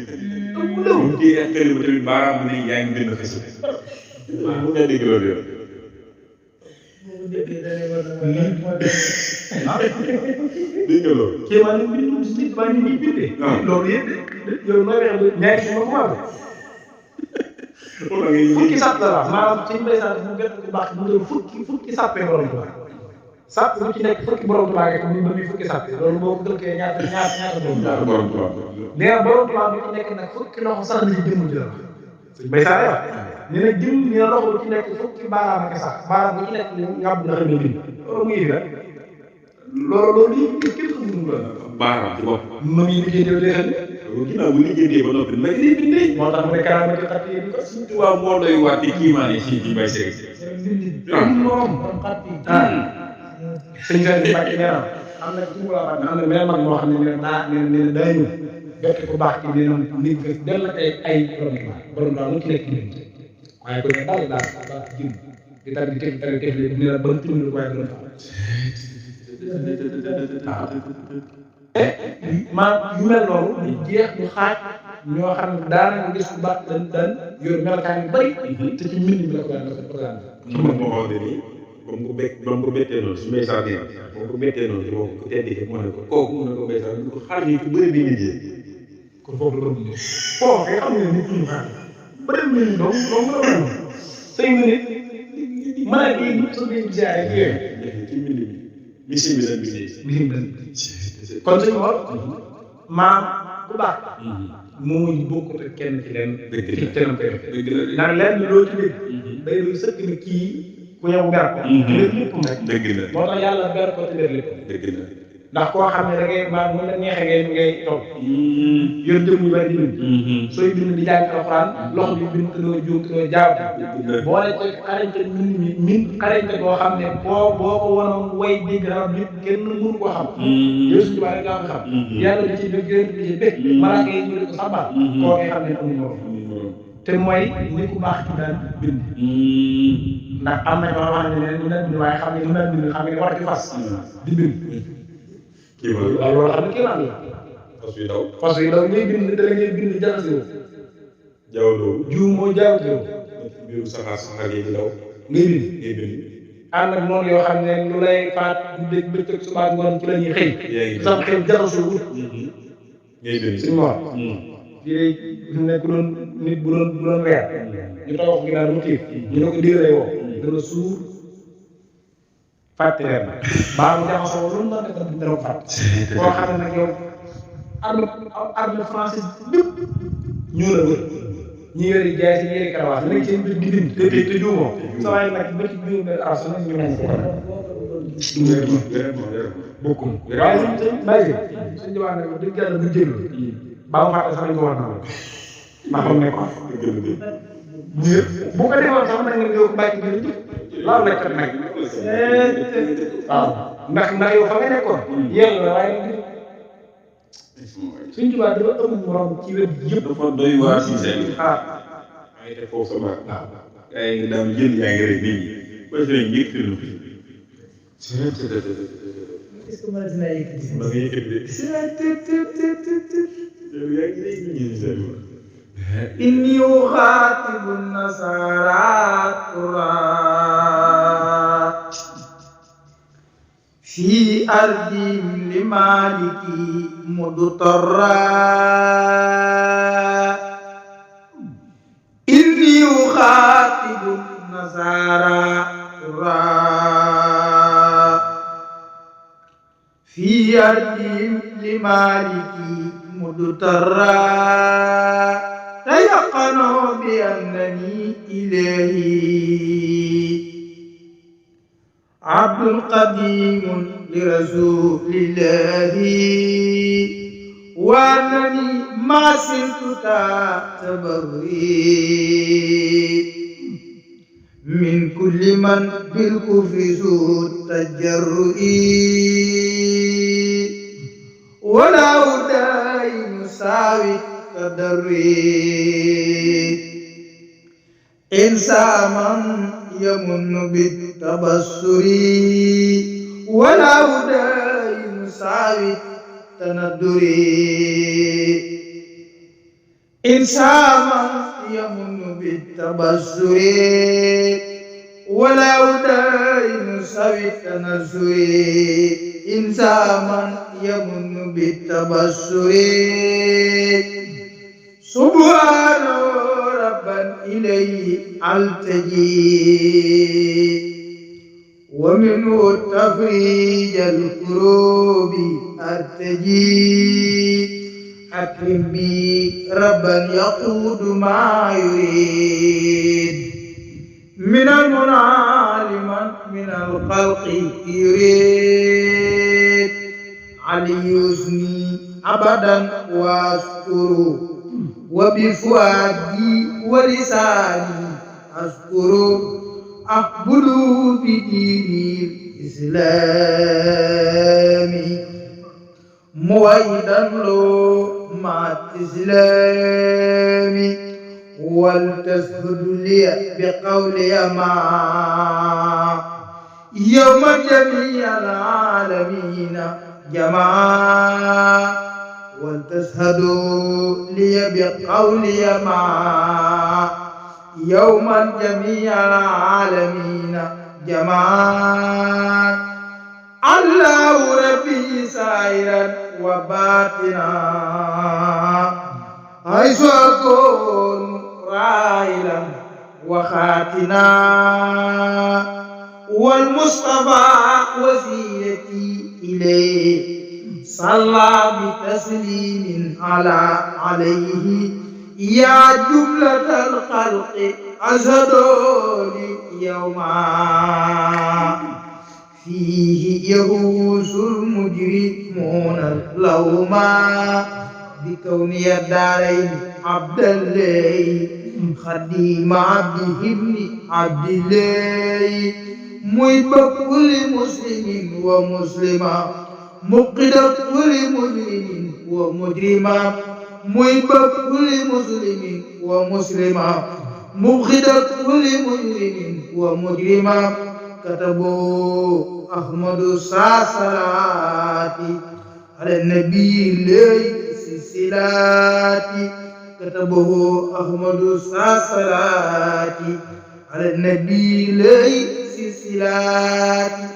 mu téye ak xalima tamit baaraam bu ne yaa ngi bind xës waaw mu nga dégg loolu yow dégg nga loolu kii maa ngi bind nit baa ngi bindee loolu yëpp yow nooy wax ñaari si moom waaw fukki sàpp la wax maanaam suñu mbay sax mu gën bu baax mu doon fukki sàppee borom Tuubaa sàpp bu ci nekk fukki borom Tuubaa rek mu ba muy fukki sàpp loolu boo ko dëkkee ñaata borom Tuubaa nee na borom Tuubaa bi ci nekk nag fukki loxo sax na ci jëmm ji la wax suñu mbay sax wax ñu ne jëm ñu ne loxo bu ci nekk fukki baaraam ak sax baaraam bu ci nekk ngàbb na xamee bind loolu mu yëfi rek loolu yi kenn xamul la baaraam ci bopp ma muy liggéey day xam ginnaaw bu liggéeyee ba noppi nag lay bindee moo tax mu ne karaamati xat yi di ko Sëñ Tuubaa moo doy waat di kiimaane fii ci Mbay Seck moom sëñ Seydou Mbacke nee na am na ci wala am na mel mag moo xam ne nee na daa ñëw bett ku baax ci nee na nit nga del la ay borom daal mu ci nekk nit waaye ko ne daal jëm di tar di tef ne la ba tudd waaye doon yu mel noonu ñu jeex ñu xaaj ñoo xam ne daanaka gis bu baax daan yor melokaan yu bëri te ci mbind mi la ko daan programme moo xaw ne nii ba mu ko bettee noonu su may saa nii ba mu ko bettee noonu te moom ku tedd ki moo ne ko kooku mu ne ko may saa ñu ko xaar yi ku bëri bi liggéey kon foofu la doon ñëw foofu kay xam ne nit ñu xaar bëri bi ñu doom doom la doon sëy nga nit mën a bii sa biir jaay ak yooyu ci mbind mi misi bi lañ bindee misi bi lañ kon suñu xool maam bu baax moo bokkut ak kenn ci leen ci kenn koy def ndax lenn loo ci dégg day doy sëkk ni kii ku yow ber ko lépp rek dëgg la moo tax yàlla ber ko te ber lépp dëgg la ndax koo xam ne da ngay maam mu la neexee ngay toog yor jëm yu bari di bind sooy bind di jàng alxuraan loxo bi bind te doo juum te doo jaawte boo ne koy xarañte min xarañte boo xam ne boo ko wanoon way dégg rab nit kenn mënu ko xam yow suñu baa rek nga ko xam yàlla di ci bëgg yéen di ci bëgg malaaka yi ñu di ko sabal koo ngay xam ne amul morom te mooy nit ku baax ci daan bind ndax am na ñoo xam ne ñu daan bind waaye xam ne ñu daan bind xam ne war ci fas di bind kii ma waaw loolu xam ne kii maan la fas yi daw ngay bind te la ngay bind jaxase wu jaww loolu juum moo jaawte wu mbiru saxaar yi di daw ngay bind ànd ak noonu yoo xam ne lu lay faat guddeeg bëccëg suba ngoon ci la ñuy xëy sam xel jaxasoo wut ngay bind suñu moor fii day fi nekk doon nit bu doon weer ñu taw ginnaaw dama xiif ñu ne ko diir lay woo dana suur fàtte reer na baamu jaxasoo lu mu doon def dina ko fàtte koo xam ne nag yow armée français bépp ñoo la wër ñi yore jaay si yére karawaas nekk seen biir di bind te juumoo sa waaye nag ba ci biir benn aras nag ñu nañ ko bokkum waaye suñ bàyyi suñ diwaan nag dëgg yàlla bu jël baa mu fàtte sax lañ ko war na ndax fa mu nekkoon bu ko defoon sax nag nga ñëw bàyyi bi loolu la kat nag waaw ndax yow fa nga nekkoon yéen la waaye suñ tubaab dafa amul morom ci wet yëpp dafa doy waar si seen ay te foofu sa baax yaa ngi daan jënd yaa ngi rek nit ñi ba sëriñ njëkk fi est-ce que mën na yëkkati ma ngi yëkkati yow yaa ngi rek nit ñi seen inni uxaatibu nasara fi ardihim li maliki mudtarra inni uxaatibu nasara fi ardihim li maliki mudtarra تيقنوا بأنني إلهي عبد قديم لرسول الله وأنني ما سرت تبري من كل من بالكفر سوء تجرئي ولا أدعي مساوي إنسانا يمن بالتبصر ولا أدعي مساوي التندر إنسانا يمن بالتبصر ولا أدعي مساوي التنزر إنسانا يمن بالتبصر سبحان ربا إليه ألتجي ومنه تفريج الكروب أرتجي أكرم بي ربا يقود ما يريد من المنعلم من الخلق يريد علي يثني أبدا وأشكره وبفؤادي ولساني أشكر أقبل بدين الإسلام موعدا له مع الإسلام ولتشهد لي بقولي ما يوم جميع العالمين جماعة ولتشهدوا لي بقولي ما يوما جميع العالمين جماعة الله ربي سائرا وباطنا حيث أكون راحلا وخاتنا والمصطفى وسيلتي إليه صلى بتسليم عليه يا جملة الخلق أشهدوا لي يوما فيه يغوص المجرمون اللوما بكوني الدارين عبد الله خديم عبده ابن عبد الله محب كل مسلم ومسلمة مقد كل مجرم ومجرمة محب كل مسلم ومسلمة مقد كل مجرم ومجرمة كتبوا أحمد الصلاة على النبي ليس الصلاة كتبه أحمد الصلاة على النبي ليس الصلاة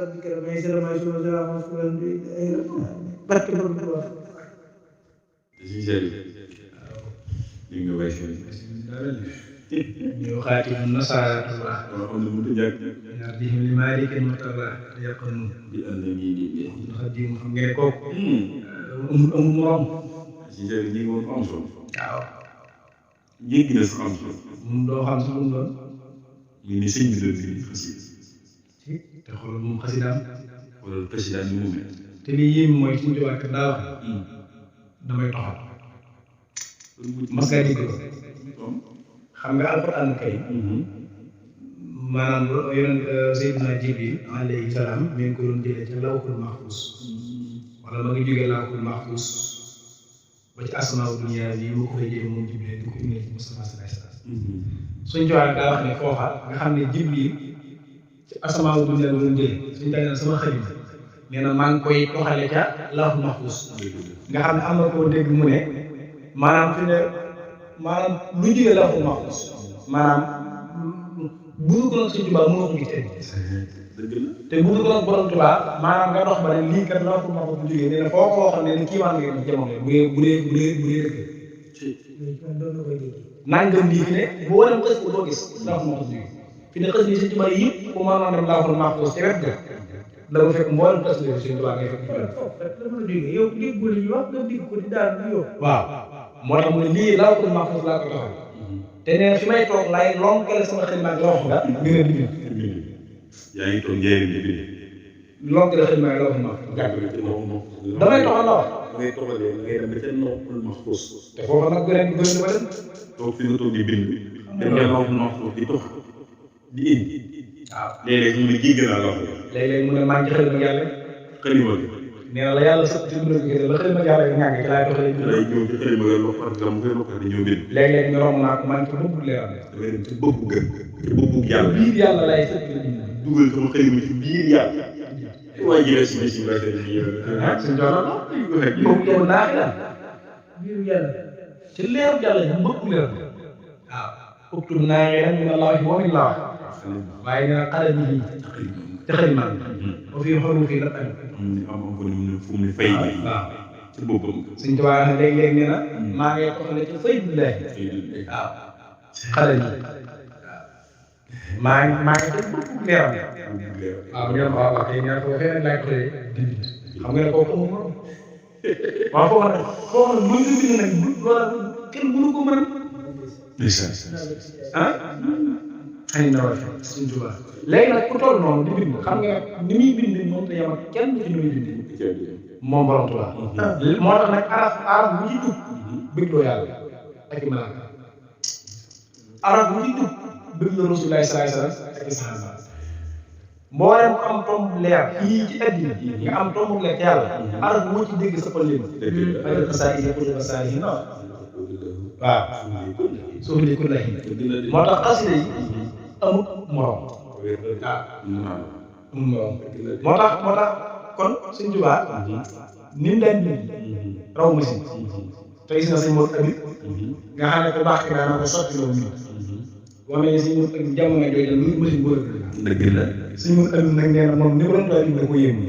ربك رب العزة عما يصفون وسلام على المرسلين barke borom Tuubaa si seri li nga bay seen ñu xaatibu nasaara loo xam ne mënut a jàkk ardihim li maaliki mutara yaqanu di ànd ak ñii di xadim xam ngeen kooku amul morom si seri ñi ngi woon am solo waaw jéggi na sax am solo mun doo xam sax mun doon ñu ni sëñ bi doon bi xasida te xoolal moom xasidaam wala président ni mu mel te li yéem mooy suñu tubaab kat daa wax damay toxal mas nga dégg ko xam nga alquran kay maanaam yonent Seydina Jibril alayhi salaam mi ngi ko doon jëlee ci lawhul mahfuz wala ma ngi jógee lawhul mahfuz ba ci asmaaw dunya bi mu ko fay jëlee moom Jibril di ko indi ci Mustafa sallallahu alayhi wasallam suñ joxee daa wax ne foofa nga xam ne Jibril ci asmaaw dunya la doon jëlee suñ dañu sama xarit nee na maa ngi koy toxale ca lawhul mahfuz nga xam ne am na koo dégg mu ne maanaam fi ne maanaam lu jógee lawhul mahfuz maanaam bu ñu ko doon Sëñ Tuubaa mënoo ko gis te bu ñu ko doon Borom Tuubaa maanaam nga dox ba ne lii kat lawhul mahfuz bu jógee nee na foo ko waxoon ne kii waan nga jamono bu dee dëgg nangam lii fi ne boo dem xës ko doo gis lawhul mahfuz jógee fi ne xës yi Sëñ Tuubaa yëpp ku mënoon dem lawhul mahfuz ci wet ga la ko fekk mboolem xës yi Sëñ Tuubaa ngay fekk yow déggul yi wax nga dégg ko di daal yow waaw moo tax mu ne lii lawhul mahfuz laa ko taxaw te nee na fi may toog laay lonkale sama xel maag la wax nga gën a digg yaa ngi toog njëriñ li bi lonkale xel maag la wax ma damay toxal la wax ngay toxalee ngay dem ba ca lawhul mahfuz te foofa nag gën a dem toog fi nga toog di bind dem ca lawhul mahfuz di tox di indi waaw léeg-léeg ñu ne jégg naa la wax léeg-léeg mu ne maa ngi ci xel mag yàlla xalima gi nee na la yàlla sëpp ci dund gi la xel mag yàlla yi ñàng ci laay toxalee bind lay ñëw ci xalima gi loxo parce que mu koy loxo di ñëw bind léeg-léeg ñu romb naa ko man ci bëgg leeral damay dem ci bëggu gën ci bëggu yàlla biir yàlla lay sëpp ci bind dugal sama xalima ci biir yàlla waaye jëlee si si la seen yi suñ jox la bëgg yow naa la biiru yàlla ci leeru yàlla ñu bëgg leeral waaw uktub naa ngeen min allahi wa min laa waaye nee na xale bi ci xel man ba fii xoolu fii la am fu mu ne fay waaw ci boppam suñ tubaab ne léeg-léeg nee na maa ngi toxale ci fay bi lay waaw xale bi waaw maa ngi ci bëgg leeram waaw ngeen waaw waaw kay ngeen ko waxee nag laay toxalee di bind xam nga ne kooku amul morom waaw foofu nag lu ñu bind nag loolu kenn mënu ko mën ah xëy na war a suñ tubaab léegi nag ku toll noonu di bind xam nga ni muy bind moom te yam ak kenn ci ni muy bind moom borom tubaab moo tax nag araf bu ci jub bëggloo yàlla ak i malaaka araf bu ci jub bëggloo Rasulullaahi sallallaahu alayhi wa sallam ak i saxaaba mboolem am tomb leer fii ci addina nga am tomb leer ci yàlla araf moo ci dégg sa pëllim may def saa yi pour def saa yi waaw suuf li ku lay moo tax xasida yi amut morom waaw moo tax kon Sëñ Tuubaa ni mu daan bind raw machine te gis na Sëñ Moodu Abib nga xam ne ku baax ki daana ko sotti loo bind boo mel ne Sëñ Moodu Abib jamono jooju lu machine boo dëgg la Sëñ Moodu Abib nag nee na moom ni ko doon tubaab bind da ko yéem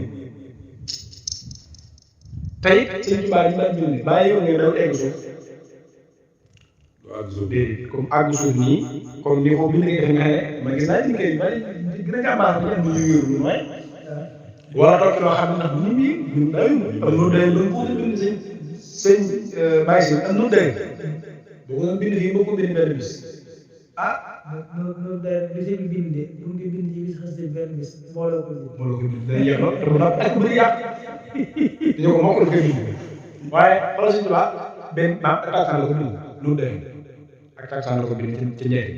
te it Sëñ Tuubaa yi daan bind bàyyi yow nga daw egg suuf déedéet comme àgg suuf nii comme ni ko bind nga xam ne ma gis naa ci kër yi bari gën a jàmbaar bu ñu yóbbu mooy wala toog loo xam ne ndax nit ñi ñun dayu am nu day doon ko bind sëñ bàyyi si am nu day boo ko doon bind fii boo ko bind benn bis loolu day dese bi bind de bu nga bind ci bis xas benn bis moo la ko bind day yéex lool te bu nag ak bëri yàq dañoo ko moo ko koy bind waaye wala suñu tubaab benn maam ak takkaan la ko bind lu day ak takkaan la ko bind ci njëriñ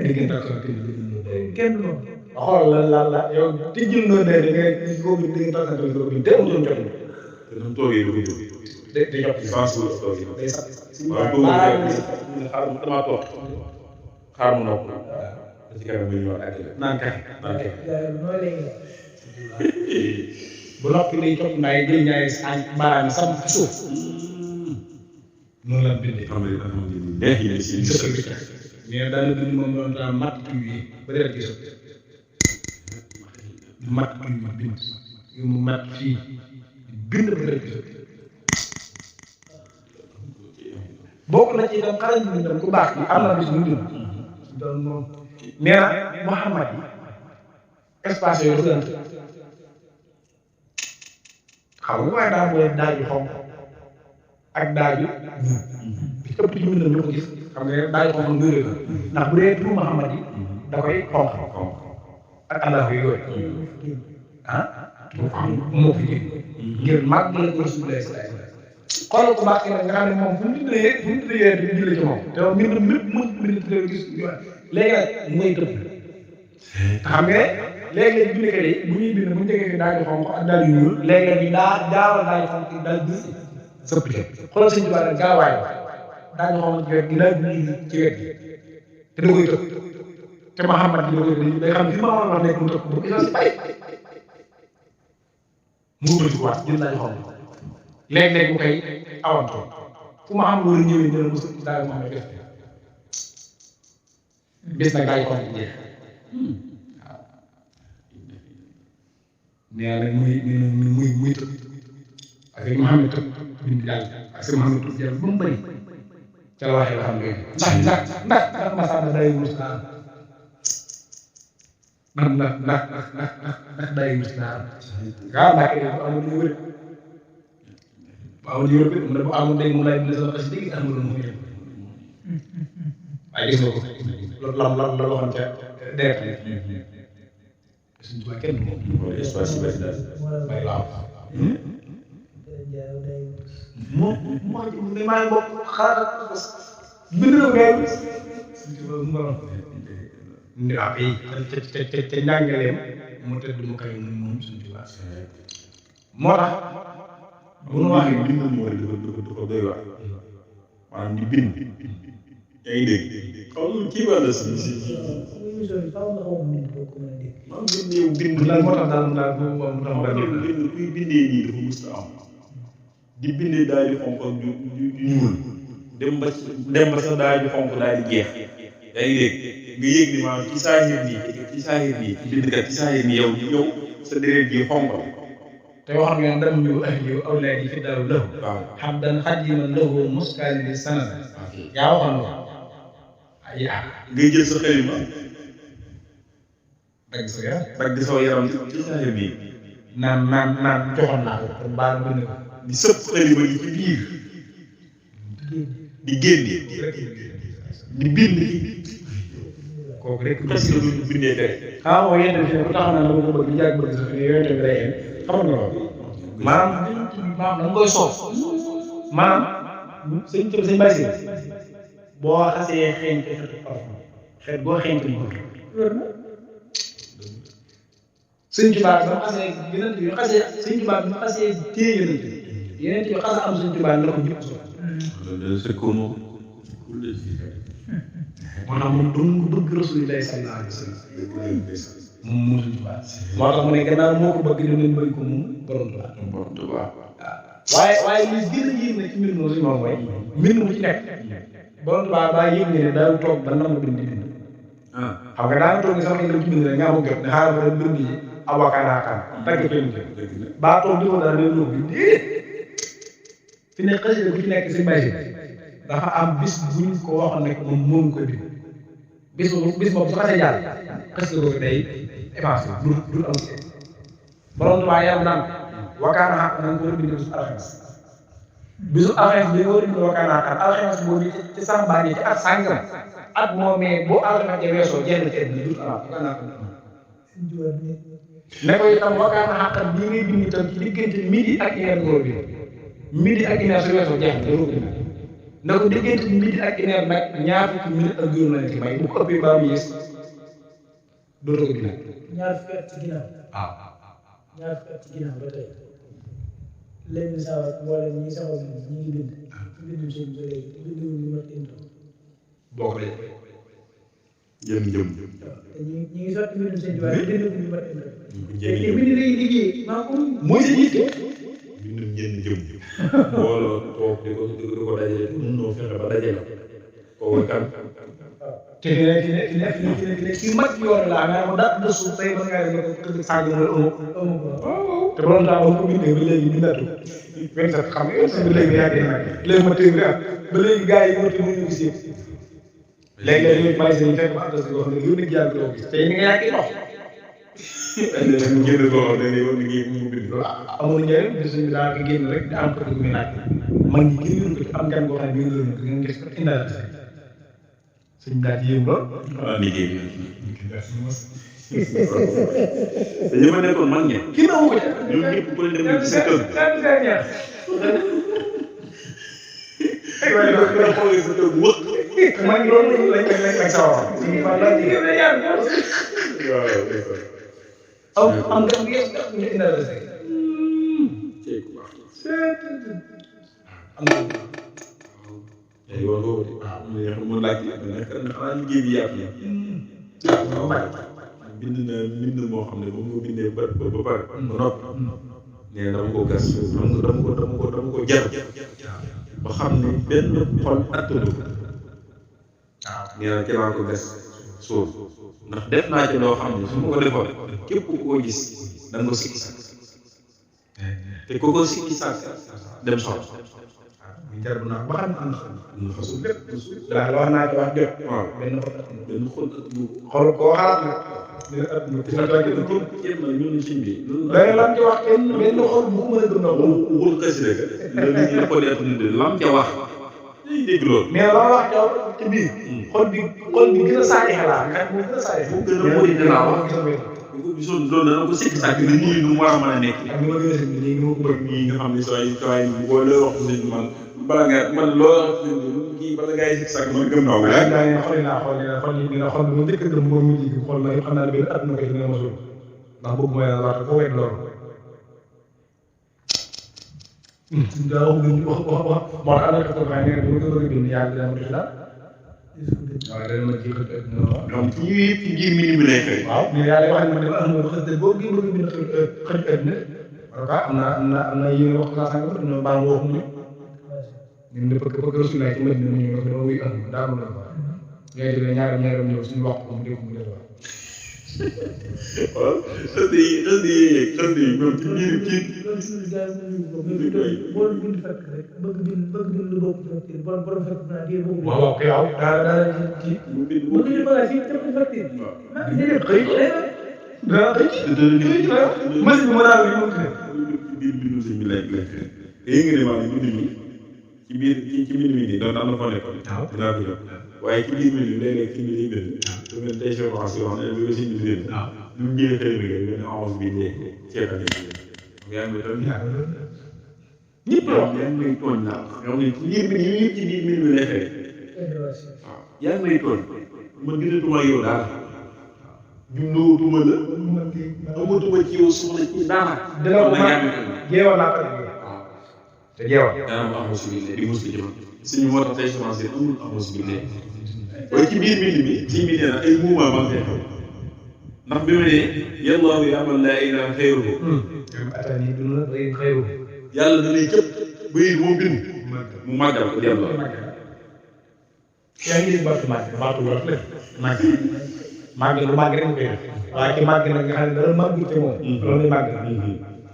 diggante takkaan bind lu day kenn moom xool la yow tijjul noo day da ngay ko bind diggante takkaan la ko bind te amul jot te nam toogee lu ko jóg day jot sans que toogee day sax waaw boobu xaar mu damaa toog xaar mu nopp da ci kanam muy ñëwaat ak naan kafe nooy lay bu noppi day topp naay jël ñaari baaraam sam ci suuf noonu la bindee xam ne alhamdulilah yi si sëkkal bi tax mais daana bind moom doon taa matt kii yi ba deret gi sot matt kii yi bind yu mu matt fii bind ba deret gi sot bokk na ci itam xarañ bi itam ku baax bi am na bis mu dund doon moom nee na Muhammad yi espace yooyu dëgg xam nga waaye daa booy daaju xonk ak daaju bi ëpp ci mbindam ñu ko gis xam nga daaju xonk ngëre la ndax bu dee turu Muhammad yi da koy xonk ak Allah yooyu moo fi ngir màgg la ko Rasulullah sallallahu alayhi wasallam xoolal ko baax nga xam ne moom fu mu tuddee yéen bi julli ci moom te moom mbindam lépp mën bind tuddee gis léegi nag muy tëb te xam nga léeg-léeg jullikat yi bu ñuy bind bu ñu jógee fi daal di xonq ak daal yu ñuul léeg-léeg ñu jaawal daal di xonq daal di sëpp ci xoolal sëñ Tuubaa rek gaawaay daal di xonq ci wet gi daal di ci wet gi te da koy tëb te Muhammad gi da koy day xam ne fi ma wax nekk mu tëb bu ko si bàyyi mu wutal ci waat jël daal di xonq léeg-léeg mu koy awantoo fu ma xam war a ñëwee dina mos a daal ma xam ne def bés nag daal di xonq jeex waaw nee na muy tëb ak sëñ Mouhamed tëb bind yàlla ak sëñ Mouhamed tëb yàlla ba mu bëri ca la waxee la xam nga ndax Masamba day mus naa am ndax day mus naa am waaw ndax amul ñu wër bu amul ñu wër bu amul day mu lay bind sama xas dégg amul mu ñëw waaye gis nga ko loolu la waxoon ca deret suñu tubaab kenn moom espace yu bëri daal bari la am moom maa ngi bokk xaaral bind na ngay waaw ca njàngaleem mu tëdd mu kay moom suñu tubaab moo tax bu nu waxee bind mooy dafa doy waar maanaam di bind yaa ngi dégg xaw ma kii wàll si bind lan moo tax daal bind kuy bindee nii dafa mës a am di bindee daal di xonq ak ju ñuul dem ba sax daal di xonq daal di jeex yaa ngi dégg nga yëg ni maanaam ci saahir nii bindkat ci saahir nii yow sa deret ji xonq la te waxoon nga dam ñu ahli awlaadi fi daru lahu xam dan xadiman lahu muskaani li sanad yaa waxoon nga ngay jël sa xalima dagg sa yaram ci saahir nii naan joxoon naa ko pour baal bind ko di sëpp xalima gi ci biir di génne di bind kooku rek parce que duñ bindee tere waaw yéen tamit ku taxaw naa la ko bëgg jàgg bëgg sa fi yooyu tamit day yem xamoon nga loolu maanaam da nga koy soof maanaam sëñ Baye Si boo xasee xeeñte xeetu parfum xeet boo xeeñte mu sëñ Tuubaa ba mu xasee yonent bi xasee sëñ Tuubaa bi mu xasee téye yonent bi xasa am sëñ Tuubaa la ko jëpp so moo tax moom doon bëgg Rasulullah sallallahu alayhi wa sallam moom moo sëñ Tuubaa moo tax mu ne gannaaw moo ko bëgg ñu leen bëgg ko moom borom Tuubaa waaye li gën a yéem ne ci mbir moomu si moom mooy mbir mu ci nekk borom Tuubaa daa yëg ne daal toog ba nam bind xam nga daal toog ni sax nga ci bind rek nga am jot ne xaaral ma bind yi awakaanaakaan tagg fenn baa toog di ko daal day lóob bi déedéet fi ne xasida bu ci nekk si mbay si dafa am bis buñ ko waxoon ne moom moom koy bind bis boobu su xasee jàll xasida boobu day effacé du am borom Tuubaa yàlla naan wakaana xaq nañ ko war a bind bisu alxames bisu alxames bi nga war a bind wakaanaakaan alxames boobu ci sàmbaane ci at sàngam at moomee bu alxames ja weesoo jenn ci bi dut am ne ko itam wakaana xaqat bii ngay bind itam ci diggante midi ak une heure ngóor bi midi ak une heure su weesoo jeex na doo ko bind ne ko diggante midi ak une heure nag ñaar fukki minute ak juróom lañ ci may bu ko ëppee baa mu yées dootoo ko bind ñaar fukki at ci ginnaaw waaw ñaar fukki at ci ginnaaw ba tey léegi saa waat mboolem ñi saxoon ñi ngi bind bindum seen ba léegi bindum lu mat indi boo ko dee jëm te ñi ngi sotti bindum seen waaye bindum lu mat indi te bind lay liggéey maa ko mooy sa yitte bindum jëm booloo toog di ko dajale mënoo fexe ba dajale kooku kan te fi ne ki mag yoon la nga mo daat de suuf tey ba nga ne ko tëdd sàng mooy te borom daa ba ko bindee ba léegi bindatu 27 xam nga ba léegi yàgg na léegi ma téeméeri at ba léegi gars yi wati mënuñu gis yëpp léegi-léegi ñuy bàyyi seen fekk ba adresse boo xam ne lu nit yàgg loo gis te ni nga yàgg ndox mu génn koo xam ne yow liggéey mu bind amul njëriñ di suñu daa ko génn rek di am ko muy laaj mag ñi kenn yëngu ko ci am gan goo xam ne bi nga lënd nga gis ko indaale suñ daal ci yéem lool liggéey bi dañu ma nekkoon mag ñe kii na wu ko ñun ñëpp ko dem ci sa kër waaye doo ko xoolee sa toog wëq man loolu lañ sawar ci fa la ci waaw am nga ñu ina la say am na ay wa ko mu laaj nak xana liggéey bi yaatu na bind na mbind moo xam ne moom nga bindee ba pare ba noppi nee na dama ko gas dama ko jar ba xam ne benn xol attanu ko nee na ci laa ko gas suuf ndax def naa ci loo xam ne su ma ko defoon képp ku ko gis da nga ko sikki sàkk te ku ko sikki sàkk dem soxla jar bu naa ba xam ne am na xasul lépp ndax wax naa ci wax jot waaw benn xol xool koo xalaat nag dina at ñu ci la tàgg ko ceeb na ñun suñ bi day lan ci wax benn xol bu ko mën a dund ko wul xasi rek loolu ñu ko def ni lam ca wax day dégg loolu mais la wax ca ci biir xol bi gën a saay xalaat nga mu gën a saay bu gën a modi dina wax ko gisoon loolu dana ko sikki sàkk ni ñii nu mu war a mën a nekk ak ni ma gën a sëñ bi léegi ni ma ko bëgg ñii nga xam ne sooy bu ko loo wax sëñ man bala nga man loo kii bala ngay sikki sàkk man gëm naa ko daa ne xool bi ma njëkk a gëm moom mi ji xool na xam naa ne benn at na koy dina ma suul ndax bëgg mooy la wax ko wet loolu daa wax moo tax anaka ko xay ne bu ko bëgg dund yàlla dina ma def daal waaw dana ma ji xët donc ñii yëpp ci ngir mi lay xëy waaw mais yàlla wax ne ma dama xët boobu gi bëgg bind xëj àddina am na yéen wax naa sànq dina baa nga wax mu ñun de pëkk Rasulullah ci Madina mu ñëw dama wuy am daa mën a ko ngay dina ñaaram ñëw suñu wax ko mu def mu def waaw xëy ñoom ci biir ci boo bind fekk rek bëgg bind lu bokk facture borom fekk naa diir boobu waaw kay waaw daa ci bëgg ñu bagage yi tam facture maa ngi def xëy daa xëy machine bi mën naa li mu ci biir bindu sëñ bi lay xëy nga ne maa ngi bind ci biir ci mbind mi nii doon am na fa nekkoon dinaa ko jox waaye ci biir mbind mi léeg-léeg ci biir yi bind su mel tey séquence yoo xam ne bi sëñ bi bind lu mu jëlee xëy na nga ne avance bi dee ceekal yaa ngi tam ñëpp la yaa ngi may tooñ naa nga xam ne ci biir mbind yi yëpp ci biir mbind mi lay xëy waaw yaa ngi may tooñ man gisatuma yow daal jumlootuma la amatuma ci yow soxla ci dara dina ko ma jeewal naa ko te jeewal daanaka am possibilité di mos a jëm suñu moo tax tey semence yi amul am possibilité waaye ci biir mbind mi ci mbind na ay mouvement ba nga fay xew ndax bi ma ne yàllaahu ya'mal laa ilaaha xayruhu atani duna day xayru yàlla da lay cëpp bay moom bind mu màggal ko yàlla yaa ngi dégg baatu wolof la màgg lu màgg rek mu koy def waaye ki màgg nag nga xam ne dara màgg te moom loolu lay màgg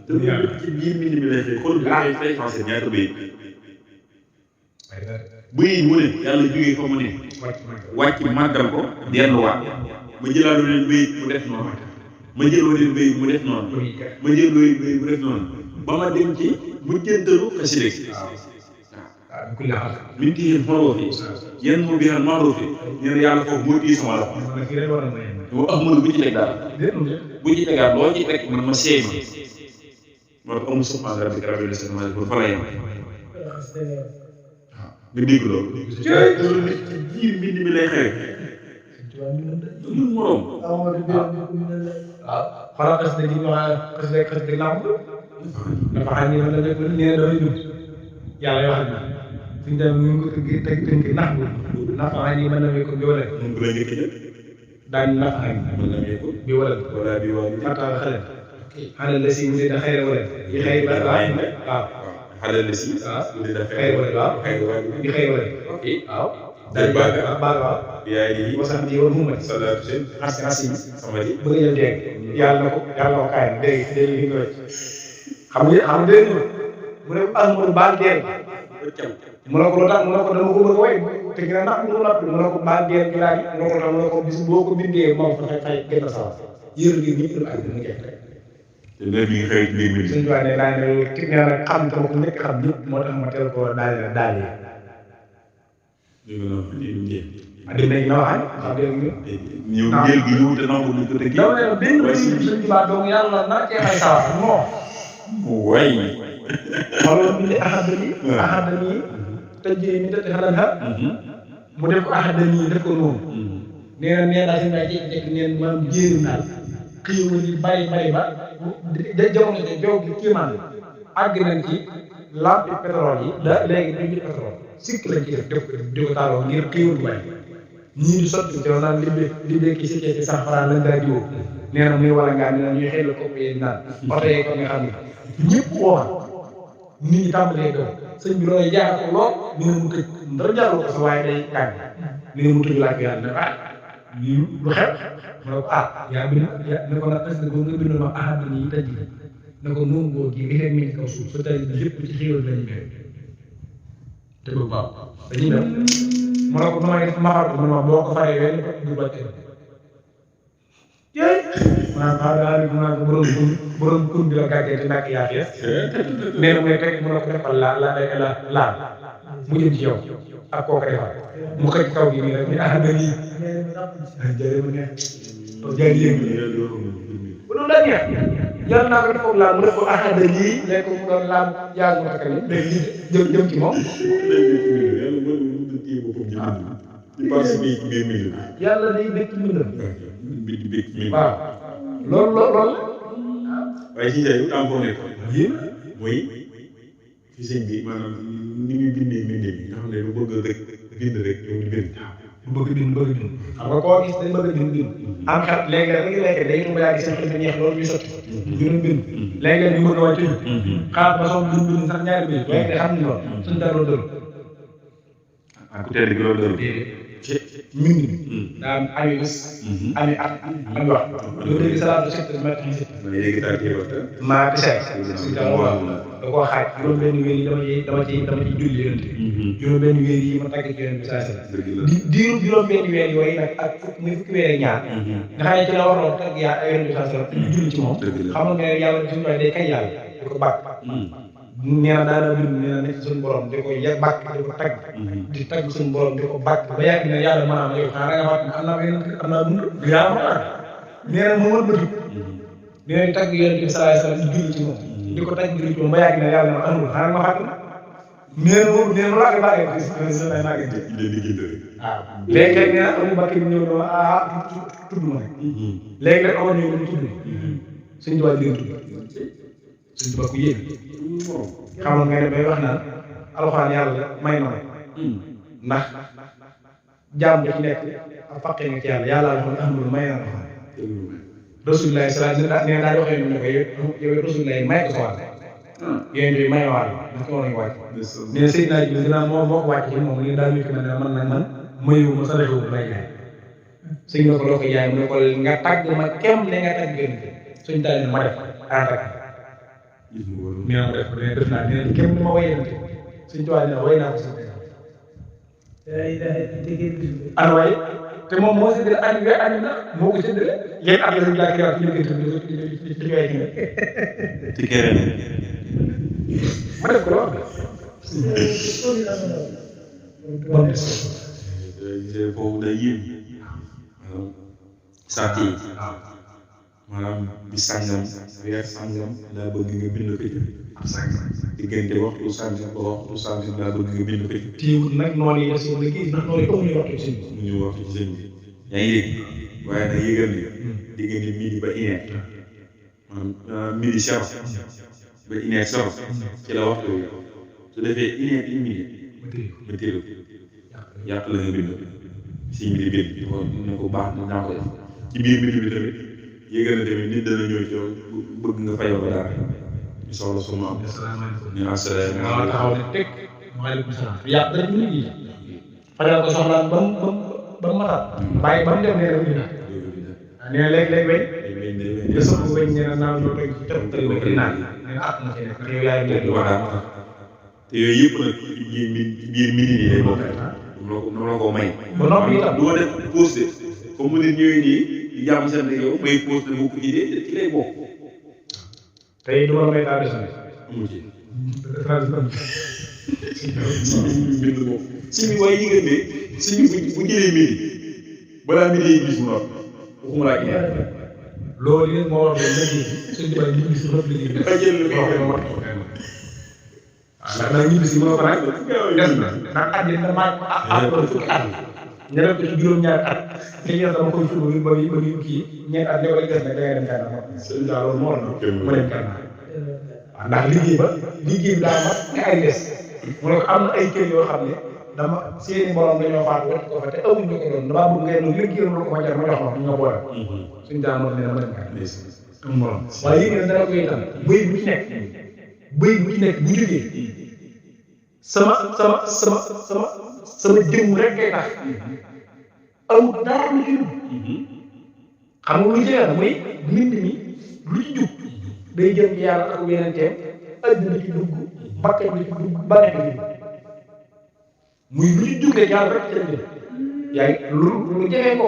te loolu ci biir mbind mi lay fay xool bi ngay fay français ñaata bay mu ne yàlla jógee fa mu ne wàcc màggal ko delluwaat ma jëlaat leen bay mu def noonu ma jëloo leen bay mu def noonu ma jëloo leen bay mu def noonu ba ma dem ci mujjantalu xasida gi min tiyeen xoroo fi yan moo bi xan maaroo fi ñeen yàlla foofu moo tii sama loxo moo Ahmadu bu ci teg daal bu ci tegaat loo ci teg man ma seey ma moo tax amul subhaana rabbika rabbil izzati ammaa yasifuun fa la yem nga dégg loolu loolu nit ci biir mbind mi lay xewe ñun morom waaw xoolal xas dëgg xas dëgg làmb dafa xam ne man la nekk nee dafay dund yàlla yoo xam ne suñu dem ñu ngi ko tënk nax bu nax xam ne mën na may ko bi wala mun ko la njëkk jël daañ nax xam mën na may ko bi wala wala bi waa fartaal xale xale la si mu ne da xëy wala yi xëy ba waaw xale la si xëy wala waaw di xëy wala waaw daal baax waaw yaay yi boo sax di woon mu mën salaatu seen asi sama di bëgg jël dégg yàlla na ko kaay dégg li nga xam nga dégg mu ne ko Ahmadu baal deel mu ne ko lu tax mu ne ko dama ko bëgg a woy te gën a ndax mu noppi mu ne ko baal deel gi laa mu ne ko tax mu ne ko bis boo ko bindee moom fa fay gën a sawar yër gi ñëpp lu àgg mu jeex rek te léegi mi ngi xëy ci biir mbir suñu tubaab ne daa ne ki nee nag xam te ma ko njëkk xam ñëpp moo tax ma teel ko daal yi dem nañ na waxañ wax dëgg ñëw njël gi ñëw te nangu ñu ko teg dama ne benn suñu tubaab doomu yàlla na cee ay sawar moo way xoolal bi ne ahadani tëj mi tëj xanaa ha mu def ko ahadani def ko noonu nee na daal seen waay jékki-jékki neen maanaam jéerim daal xéewal yi bari ba jamono ji jow bi kéemaan àgg nañ ci lampi pétrole yi da léegi dañuy pétrole sikk lañ ci def di ko taaloo ngir xéewal bu bari ñii di sotti ci naan li bekki si keeki 100 francs lañ daa jiwoo nee na muy wala ngaa nee na ñuy xel ko yéen naan oto yee ko nga xam ne ñëpp woon nit ñi tàmbalee doon sëñ bi loolu jaar ko lool nee na mu tëj dara jaarul ko sa waaye day gaañ nee na mu tëj laaj ko yàlla ne lii lu xew ma ne ko yaa bind ne ko nag xasida boobu nga bindoon ma ahadani yi tëj ne ko noonu boo gi li leen mi ngi kaw suuf sa tey lépp ci xéwal lañu koy te boobu waaw dañuy dem ma ne ko nu may def maxaar ko man boo ko fayee wenn du bàcc yéy maanaam maa ko borom kun bi la gàggee te ndàkk yaa fees nee na muy teg mu ne ko defal laal mu jëm ci yow ak kooku defal mu xëj kaw gi nii rek ni ahadani jërë mu neex jaay yëngu bu doon la neex yàlla naa ko def foofu laal mu def ko ahadani léegi mu doon laal yàlla mu takkal léegi jëm ci moom yàlla day bëgg ci mbindam waaw loolu waaye ci tey tamponné ko mooy fi sëñ bi maanaam ni muy bindee bindee bi nga xam ne lu bëgg rek bind rek yow di bind lu bëgg bind xam nga koo gis dañ bëgg bind am xel léegi day ñu yaa gis seen xel bi neex loolu ñuy sotti ñu doon bind léegi ñu bëgg a wàcc xaar ba soog bind sax ñaari bind léegi de xam ni loolu suñu dara loolu dëru ku tedd gi loolu dëru mbind mi daa am ami bés ami at ami wax doo dégg salaatu secteur maa ti say si dama wax da koo xaaj juróom benn wéer yi dama ci julli yonent bi juróom benn wéer yi ma tàgg ci yonent bi saa diiru juróom benn weer yooyu nag ak muy fukki weer ak ñaar nga xam ne ci la waroon tagg yonent bi saa te julli ci moom xam nga ne yàlla suñu waay day kañ yàlla di ko bàkk nee na daana bind nee na nekk suñu borom di ko bàkk di ko tagg di tagg suñu borom di ko bàkk ba yàgg ne yàlla maanaam yow xanaa nga fàtt am naa dund yaa ma nee na mu wër ba jub nee na di tagg yonent bi sallallahu alayhi wasallam di julli ci moom di ko tagg julli ci moom ba yàgg ne yàlla ma amul xanaa nga fàtt nee na laa waaw léegi nee na Abu Bakr ñëw na tudd ma rek léegi rek amoon ñëw tudd suñu tubaab di tudd suñu tubaab ku yéeg xamoon nga ne bay wax naan alxuraan yàlla may na ndax jaam bi ci nekk ak faqee nga ci yàlla la xoon amul may na alxuraan rasulullah sallallahu nee na daal waxee ne ko yow rasulullah may ko sa wàll yéen bi may wàll ndax ko war nañu wàcc nee na Seydina Jibril dinaa moo ko wàcc ci moom li daal ñu ko ne man nag man mayu ma sa réew lay jaay suñ ne ko loo ko jaay mu ne ko nga tàgg ma kem ne nga tàgg gën suñ daal ne ma def tàgg nee na ma def def naa nee na kem ni ma wayante suñ tubaab nee na way naa ko sax ana waaye te moom moo séddale ani na moo ko séddale yéen at la ñu laa kii ci liggéey ci waay ci kere ma def ko la wax foofu day yéem sant yi maanaam bi sàngam weer sàngam laa bëgg nga bind ko ci diggante waxtu sàngam ba waxtu sàngam laa bëgg nga bind ko ci téewul nag noonu yi des wala gis ndax noonu yi amuñu waxtu ci sëñ bi ñu waxtu ci sëñ bi yaa ngi dégg waaye nag yëgal ni diggante midi ba une heure maanaam midi zéro ba une heure zéro ci la waxtu bi su defee une heure une minute ba téelu yàq la nga bind si mbiri bind ne ko baax na naa ko def ci biir midi bi tamit yëgal na tamit nit dana ñëw ci yow bëgg nga fayoo ko dara ñu soxla sunu am ne asalaamaaleykum taxaw ne teg maaleykum salaam yàq rek nit ñi fajal ko soxlaan ba mu matal bàyyi ba mu dem nee na uñu na nee na léeg-léeg weñ te soxla weñ nee na naaw ñoo teg teg teg ba di naan nee na at na fi nekk yow yaay nekk te yooyu yëpp nag ci biir midi yi lay bokk noonu la ko may ba noppi itam du ma def pause de comme mu ne ñëwee nii di jàmm seen rek yow may pause de bokk idée te ci lay bokk tey du ma may daal de amu ci bind moom si bi waaye yëgal ne si bi bu jëlee midi balaa midi yi gis mu noonu waxuma laa ci loolu yëpp moo war a liggéey suñu tubaab yi ñu gis rëbb liggéey dafa jël lu ko ndax nag ñibbi si mënoo ko nag des na ndax at yi damaa ko fukki at ñu def ko ci juróom-ñaari at te ñu dama koy ful ba muy kii ñeenti at ñoo ko des nag da ngay dem gànnaar sëñ daal loolu moo war na mu dem gànnaar waaw ndax liggéey bi daa mat te ay des mu ne ko am na ay kër yoo xam ne dama seeni borom dañoo faatu wacc ko fa te amuñu ko doon damaa bëgg ngeen liggéeyal ma ko ma jar ma jox ma ñoo boole suñ daa moo ne dama dem gànnaar am borom waaye yéen nag dana koy itam bëy bu ci nekk bu jógee sama jëmm rek kay tax amul dara lu ci dugg xam nga lu ci yàlla mooy mbind mi lu ci jub day jëm ci yàlla ak yeneen teem adduna ci dugg bakkan ci dugg bànneex ci dugg muy lu ci jug rek yàlla rek ci la jëm yaa ngi lu jafee ko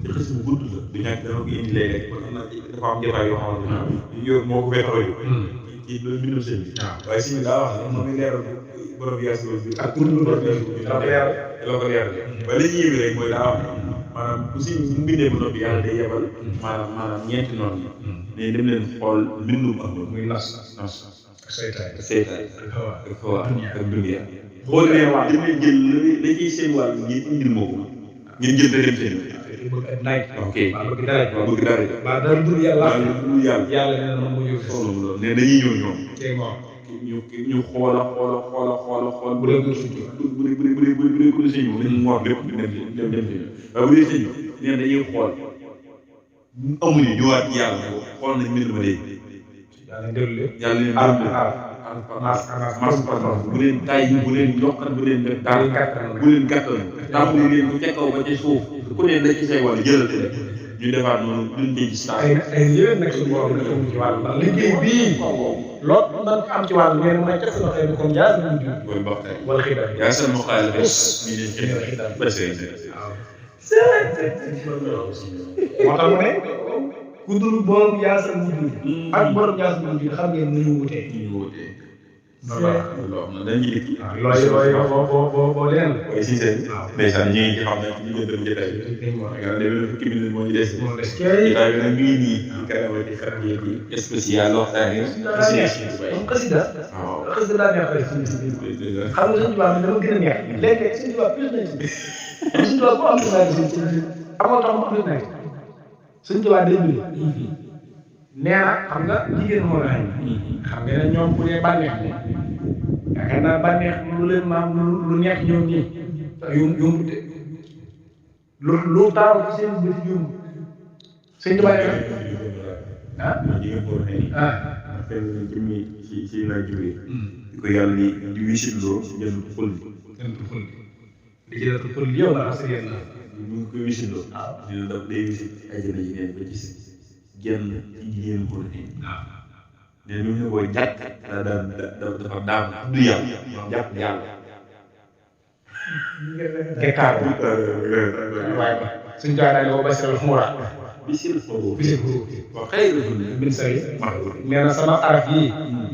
ci xis bu gudd la du ñàkk dama ko indi léeg-léeg kon am na dafa am jotaay yoo xamante ne yor moo ko fay taxaw yu ci loolu mbindum sëñ bi waaye sëñ bi daa wax ne moom mi leeral borom yaas bi ak pour ñu borom yaas bi la ko leeral waaye li ñuy yëg rek mooy daa wax ne maanaam bu si mbindee ba noppi yàlla day yebal maanaam ñeenti noonu ne dem leen xool mbindum ak muy nas ak seytaane ak xawa ak dunya xool leen wax dem leen jël la ciy seen wàll ngeen indil moo ko ngeen jël dem seen ok bëgg dara ba dara dul yàlla yàlla nee na moom moo yóbbu foofu loolu ne dañuy ñëw ñoom ñu xoola bu dee ko sëñ moom dañu ngoor lépp dem waaye bu dee sëñ nee dañuy xool amuñu ñëwaat yàlla xool nañ mbir ma léegi yàlla leen bu leen tay bu leen yokkat bu leen def daal bu leen gàttal tàmbali leen ko ca kaw ba ca suuf ku ne da ci say wàll jëlal te ñu defaat noonu duñ dee gis ay yéen nag suñu borom dafa am ci wàll ndax liggéey bii loolu dañ ko am ci wàll ngeen may teg sama xel comme yaa sa mujj koy bokk wala xibaar yaa sa mo xaal bes mi ne xibaar ba sey moo tax mu ne ku dul borom yaa sa mujj ak borom yaa sa mujj xam ngeen ni ñu wutee loolu dañuy dikk boo leen waaye si seen ndeysaan ñu ngi ci xam ne ñu ngi dem jotaay bi nga ne fukki minute moo ñu des jotaay bi nag mi ngi nii kanama di xam yi spécial waxtaane xasida waaw xasida daa neex rek xam nga suñu tubaab bi dama gën a neex léegi suñu tubaab plus nañ suñu tubaab bu am amoo tax mu plus nañ suñu tubaab day bind nee na xam nga jigéen moo la xam nga ne ñoom bu dee bànneex bi yaakaar naa bànneex lu leen maam lu neex ñoom ñii yomb de lu taaw ci seen bët yomb sëñ bi bàyyi jigéen moo la xëy na jëmmi ci laa jógee di ko yàlla di wisitloo jënd fël di jënd fël yow la askan yéen ñu ngi koy wisitloo dina daf day wisit ay jënd yi neen ba gis genn ci jigéen ko ne ne ñu ne koy jàkk dafa daam du yàlla jàpp yàlla gekkaar waaye suñ jaaraay la ko basal xumura bisil xoro wa xayru min say nee na sama araf yi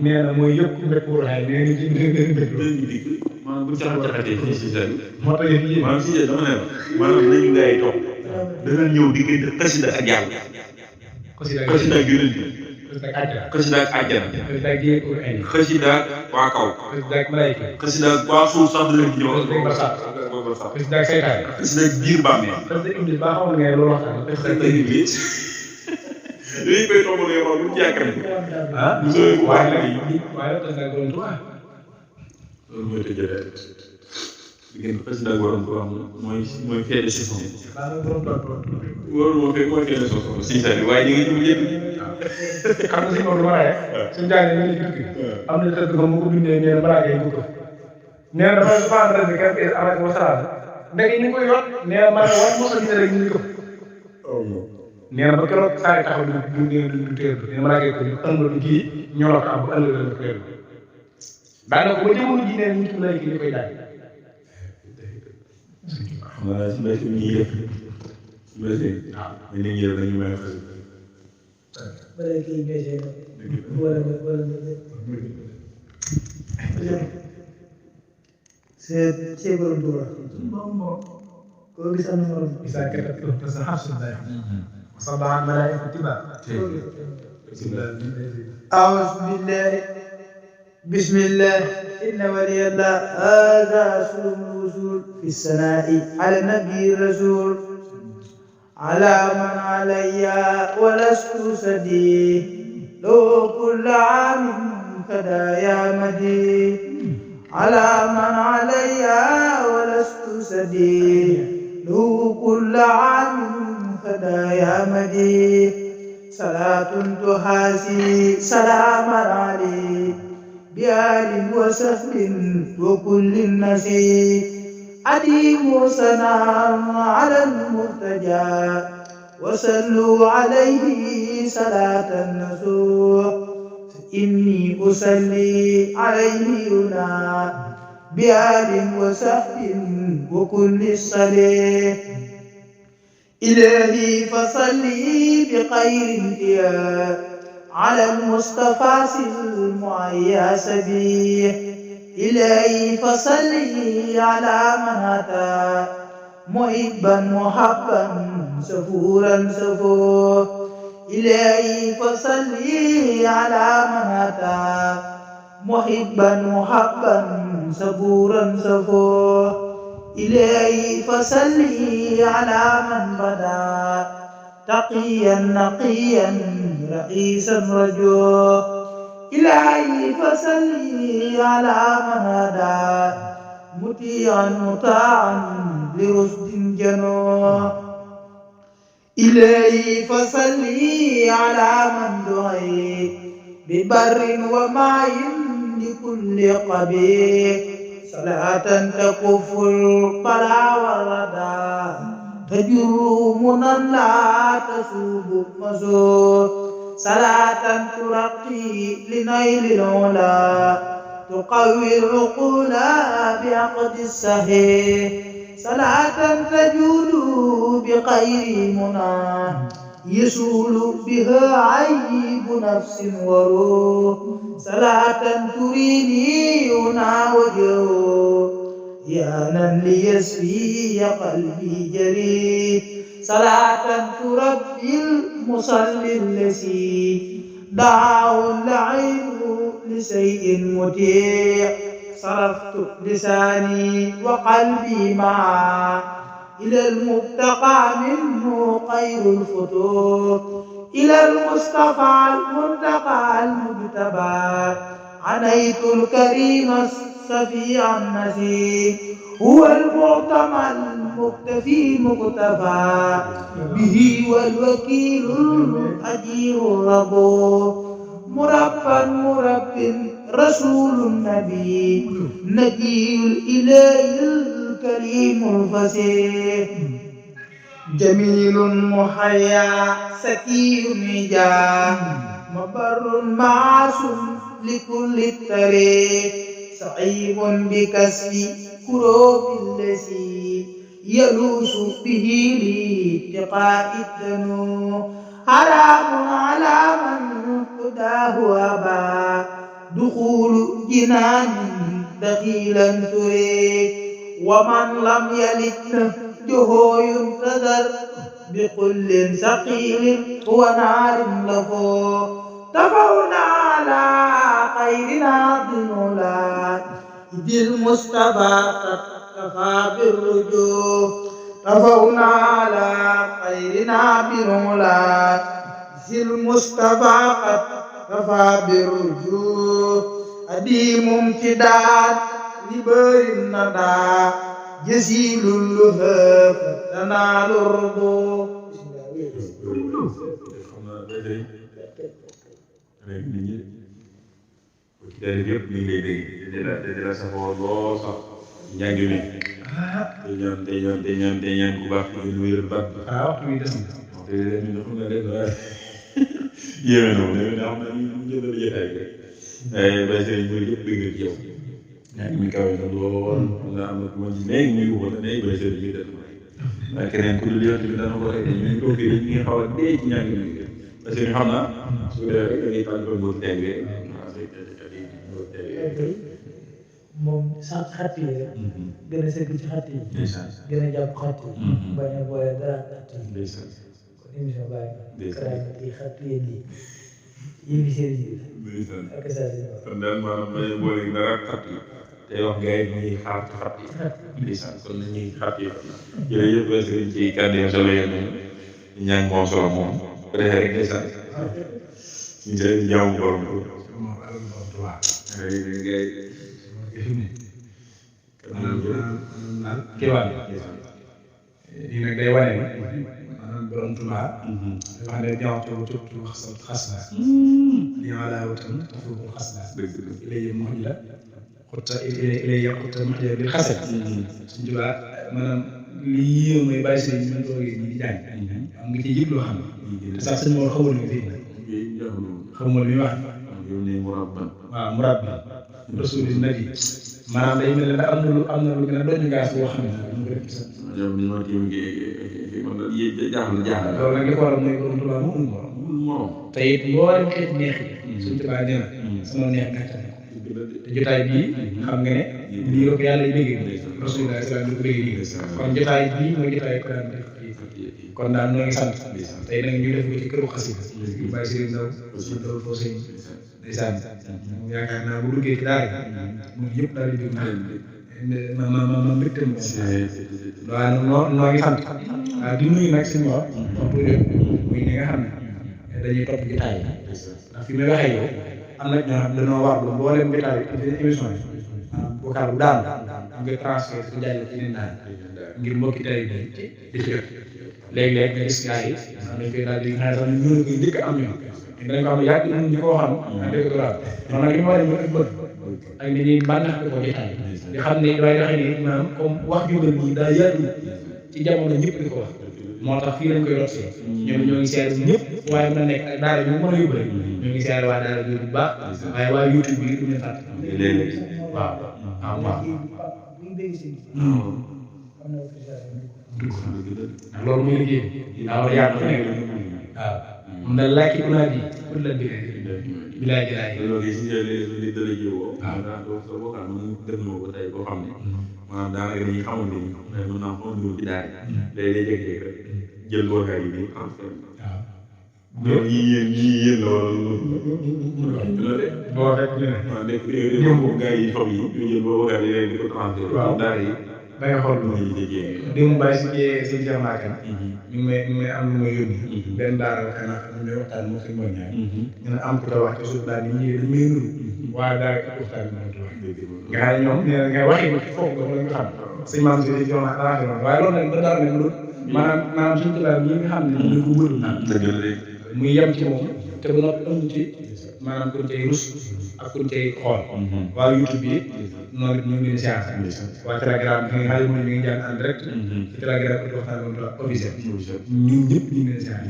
nee na mooy yëpp mbépp wuraay nee na ci dikk maanaam bu caxatee fii si sali moo tax yéen maanaam si dama ne la maanaam nañu ngay toog dana ñëw diggante xasida ak yàlla xasida ak yonent bi xasida ak àjjana xasida ak waa kaw xasida ak waa suuf sax dina ci ñëw xasida ak seytaane xasida ak biir bàmmeel xasida ak iblis ba xamoon nga loolu waxtaan xasida ak iblis dañu koy tombalee wax bu jàkkar waaye nag xasida ak borom Tuubaa loolu mooy tëjee diggante xasida ak borom Tuubaa mooy feede si son loolu mooy feede si son si sali waaye ñu ngi jëm xam nga si moom lu ma rek suñu jaay ne ñu am na tëdd ko mu ko bindee nee na balaa ngay dugg nee na dafa àndal bi kenn avec wa salaam ndek ñu koy yot nee na man war moo xam ne rek ñu ko nee na ba keroog saa yi taxaw du teer nee na balaa ngay ko ñu ëndal kii ñoo la ko am bu ëndal la teer daanaka ba jamono ji nee nit ku lay ki ñu koy daaj xam nga si mbay ñuy def si mbay mais nit ñi dañu may Boleh kita boleh. Saya berdua. Kalau bisa nomor. Bisa kita tuh pesahaf sudah. Sabahan malaika tiba. أعوذ بالله بسم الله إن ولي الله هذا سلم الوصول في الثناء على النبي الرسول على من علي ولست سدي لو كل عام فدايا مدي على من علي ولست سدي لو كل عام فدايا مدي صلاة تحاسي سلام علي بآل وسهل وكل النسي أديم سلام على المرتجى وصلوا عليه صلاة النسوح إني أصلي عليه هنا بآل وسهل وكل الصلاة إلهي فصلي بخير انتهاء على المصطفى المعيا سبيه إلهي فصلي على من أتى محبا محبا سفورا سفور إلهي فصلي على من أتى محبا محبا سفورا سفور إلهي فصلي على من بدا تقيا نقيا رئيسا رجوع إلهي فصلي على من هدى مطيعا مطاعا لرشد جنوع إلهي فصلي على من دعي ببر وماء لكل قبيح صلاة تكف القلى والردى تجر منا لا تسوب مزور صلاة ترقي لنيل العلا تقوي العقول بعقد الصحيح صلاة تجود بخير منى يسول بها عيب نفس وروح صلاة تريني هنا وجهه يانا ليسفي قلبي جريح صلاة تربي المصلي الذي دعاه اللعين لشيء مطيع صرفت لساني وقلبي معا إلى المبتقى منه خير الفتوح إلى المصطفى المنتقى المجتبى عنيت الكريم الشفيع النسيح هو المعتمى المكتفي مكتفى به والوكيل الأجير الربو مربا مرب رسول النبي نجي الإله الكريم الفصيح جميل محيا سكي نجا مبر معصوم لكل الطريق صعيب بكسب كروب الذي يلوس به لاتقاء الدنو حرام على من هداه أبا دخول جنان دخيلا تريد ومن لم يلد نهجه ينتظر بكل ثقيل ونار له تفونا على خيرنا بالمولى إذ المصطفى قد كفى بالرجوع تفونا على خيرنا بالمولى إذ المصطفى قد كفى بالرجوع أديم امتداد لبر الندى جزيل اللهف تنال الرضو dari yëpp ñu ngi lay dégg di la safoo lool sax njàng mi te ñaan ku baax ki ñu wéral baat bi waxtu wi des na te ñu xam ne rek waaye yéeme na moom xam na ñu jëndal jotaay rek bay sëriñ bëri yëpp bëgg ci yow njàng mi kawe na lool nga am na ku ma ci léegi muy waxoon ne bay sëriñ bi def waaye keneen ku dul yoon bi dana ko rek ñu toog fii ñu ngi xaw a dee ci njàng mi parce que xam naa su ko defee rek da ngay tànn ko ngóor teg bi moom sax xat yi rek gën a sëgg ci xat yi gën a jàpp xat yi bañ a boole dara xat yi kon émission bàyyi karaamati xat yi yéen seen yi ak saa si kon daal maanaam may boole dara xat yi tey wax gars yi ñuy xaar ci xat yi ndeysaan kon nañuy xat yi jërëjëf sëriñ ci kàddu yi solo yéen ñu ñaan moom solo moom ko defee rek ndeysaan ñu jëlee jaamu borom ko kéemaan lii nag day wane maanaam borom Tuubaa wax ne ñaawte wu tubtu xas la li ma laa wutam tafuukul xas la léegi mox la xutta léegi xutta max bi xasal suñ Tuubaa maanaam lii yéew mooy bàyyi sëriñ ñu mën toogee ñi di jàng am nga ci yëg loo xam ne sax sëñ moo xamul nga fii xamul li wax waaw murab bi rasuli nabi maanaam day mel ne am na lu gën a doon gaas boo xam ne mu ko def ci sax loolu nag li ko waral mooy borom Tuubaa mu moom te it mboolem xeet neex yi suñ Tuubaa nee na sama neex gàttal te jotaay bii xam nga ne lii la ko yàlla yi déggee rasulullah salaam ko déggee nii kon jotaay bii mooy jotaay ko daan def kon daal noo ngi sant tey nag ñu def ko ci këru xasida yu bàyyi sëriñ ndaw suñ dawal foo sëñ ndeysaan yaakaar naa bu duggee ci daara moom yëpp daal di dégg ma mbégtam waaye noo ngi sant waaw di nuyu nag suñu wax waxtu yëpp muy ñi nga xam ne dañuy topp jotaay ndax fi may waxee yow am na ñoo xam ne dañoo war lu mboolem jotaay émission yi vocal bu daanu nga transfert su jàll ci neen daan ngir mbokki tey bi di ci jot léeg-léeg nga gis gars yi dañ koy daal di nga xam ne ñoo koy njëkk am ñoom dañ ko xam ne yàgg ñu ko xam dégg nga waaw man nag li ma war a bëgg ak ni ñuy bànnax ko jotaay di xam ne waaye waxee ni maanaam comme wax ju mel nii daa yaatu ci jamono ñëpp di ko wax moo tax fii lañ koy rotsee ñoo ngi seer ñëpp waaye mën na nekk ak daara ñu mën a yóbbu rek ñoo ngi seer waa daara bi bu baax waaye waa YouTube bi du ñu fàtte waaw waaw loolu mooy liggéey bi daa war a yaatu fa nekk waaw mun na laajte ku naa di pour la bi bilaay jëlaay loolu yi si li dala jiwoo daa doo sa vocal man def na ko tey boo xam ne maanaam daanaka dañuy xamante ni mën naa xamante ni ci daara léeg-léeg jékki-jékki rek jël vocal yi nii transfert waaw yii yéen la wala boo rek waaw nekk ñoom gars yi xob yi ñu jël boo vocal yi léegi di ko transfert daara yi da nga xool démb bàyyi si si Cheikh Mbacke ñu may am lu ma yónni benn daara waxee naa ñu may waxtaan moo sëñ Mor Ñaay ñu ne am ku ko wax ci suuf daal di ñëwee dañu may nuru waaye daara ci waxtaan bi moo ci wax nga xam ne ñoom nee na nga waxee ko ci foofu dafa la nga xam sëñ maam si jox na arrangé woon waaye loolu nag ba daara nag loolu maanaam suñu tubaab yi nga xam ne dañ ko wëru muy yem ci moom te ba noppi ëmb ci maanaam kon cay rus ak kon cay xool waa YouTube bi noonu it ñu ngi leen siyaar waa Telegram bi nga xam ne mi ngi jàng en direct ci Telegram bi waxtaan bi officiel ñun ñëpp ñu ngi leen siyaar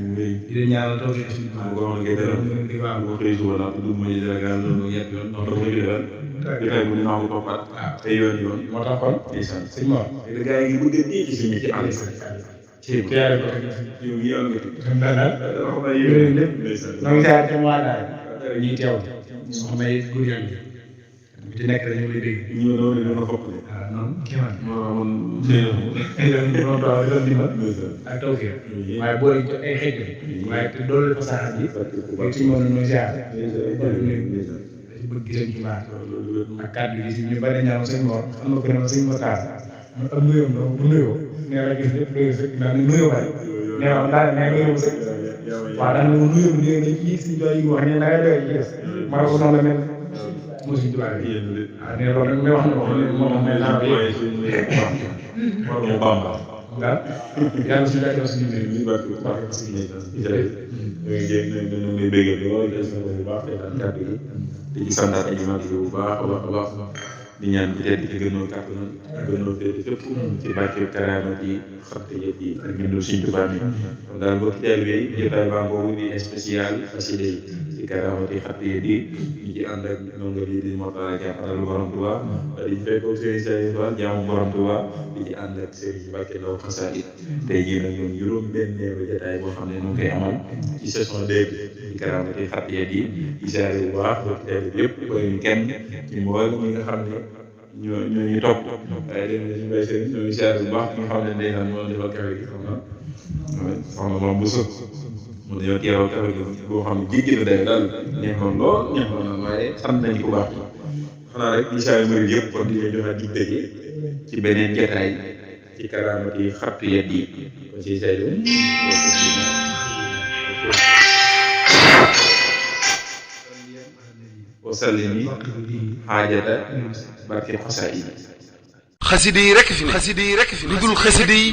di leen ñaanal taw si suñu moo tax kon sëñ Mor gaa yi ngi bëgg a dee ci suñu ci àll ci teyaare ko yow yi am nga daal yooyu lépp noo ngi siyaar tam waa daal ñuy teew soxna yi góor yàlla bi ci nekk dañu lay dégg ñu doon dina fopp de waaw noonu kéemaan man doon taw doon dimbal ak taw fii waaye boole ci ay xeet waaye te doole ko saxaat yi yow ci moom noonu ziar bëgg sëñ ci baax ak kàddu gi si ñu bari ñaaw sëñ Mor am na ko ne ma sëñ Mor Kaar am nuyoo bu nuyoo nee na gis lépp doyoo sëñ naa ne nuyoo bari nee na daal nee nuyoo sëñ waaw daal ne nuyoo bu nuyoo dañ ci si jox yi wax ne na nga doyoo ci des ma ko noonu la mel moo suñ tubaab yi waaw nee loolu nag may wax ne moo tax may naa ko waaw yàlla suñu daal suñu mbir mi ñu ngi béggee loolu des na ko bu baax kàddu gi te ci santaat ay mag bu baax a baax a baax di ñaan ci tedd ci gënoo kàttanal gënoo féete fépp ci barke karaama ci xatt yëpp yi ak mbindul Sëñ Tuubaa mi kon daal mbokki taalibe yi jotaay baa boobu di spécial xasida yi ci karaama ci xatt yi di ñu ci ànd ak ndongo yi di Mortala jàppandal borom Tuubaa di fekkoog Serigne Saliou Fall jaamu borom Tuubaa di ci ànd ak Serigne Mbacke Lo xasaayid tey jii nag ñoom juróom-benneelu jotaay boo xam ne ñu ngi koy amal ci saison 2 bi ci karaama ci xatt yi di isaare bu baax mbokki taalibe yëpp koy kenn ci mboolem ñi nga xam ne ñoo ñu topp waaye léegi dañuy bay seen ñoo ngi siyaare bu baax nga xam ne ndeysaan moo defal kawe gi xam na soxna moom bu sëb mu dañoo teewal kafe gi boo xam ne jéggi na day daal neexoon lool neexoon na waaye sant nañu ko baax xanaa rek incha allah murid yëpp kon di leen joxe dig daje ci beneen jotaay ci karaamati xattu yet yi ko ci say wasallimi xaajata barke xasaayid xasida yi rek fi ne lu dul xasida yi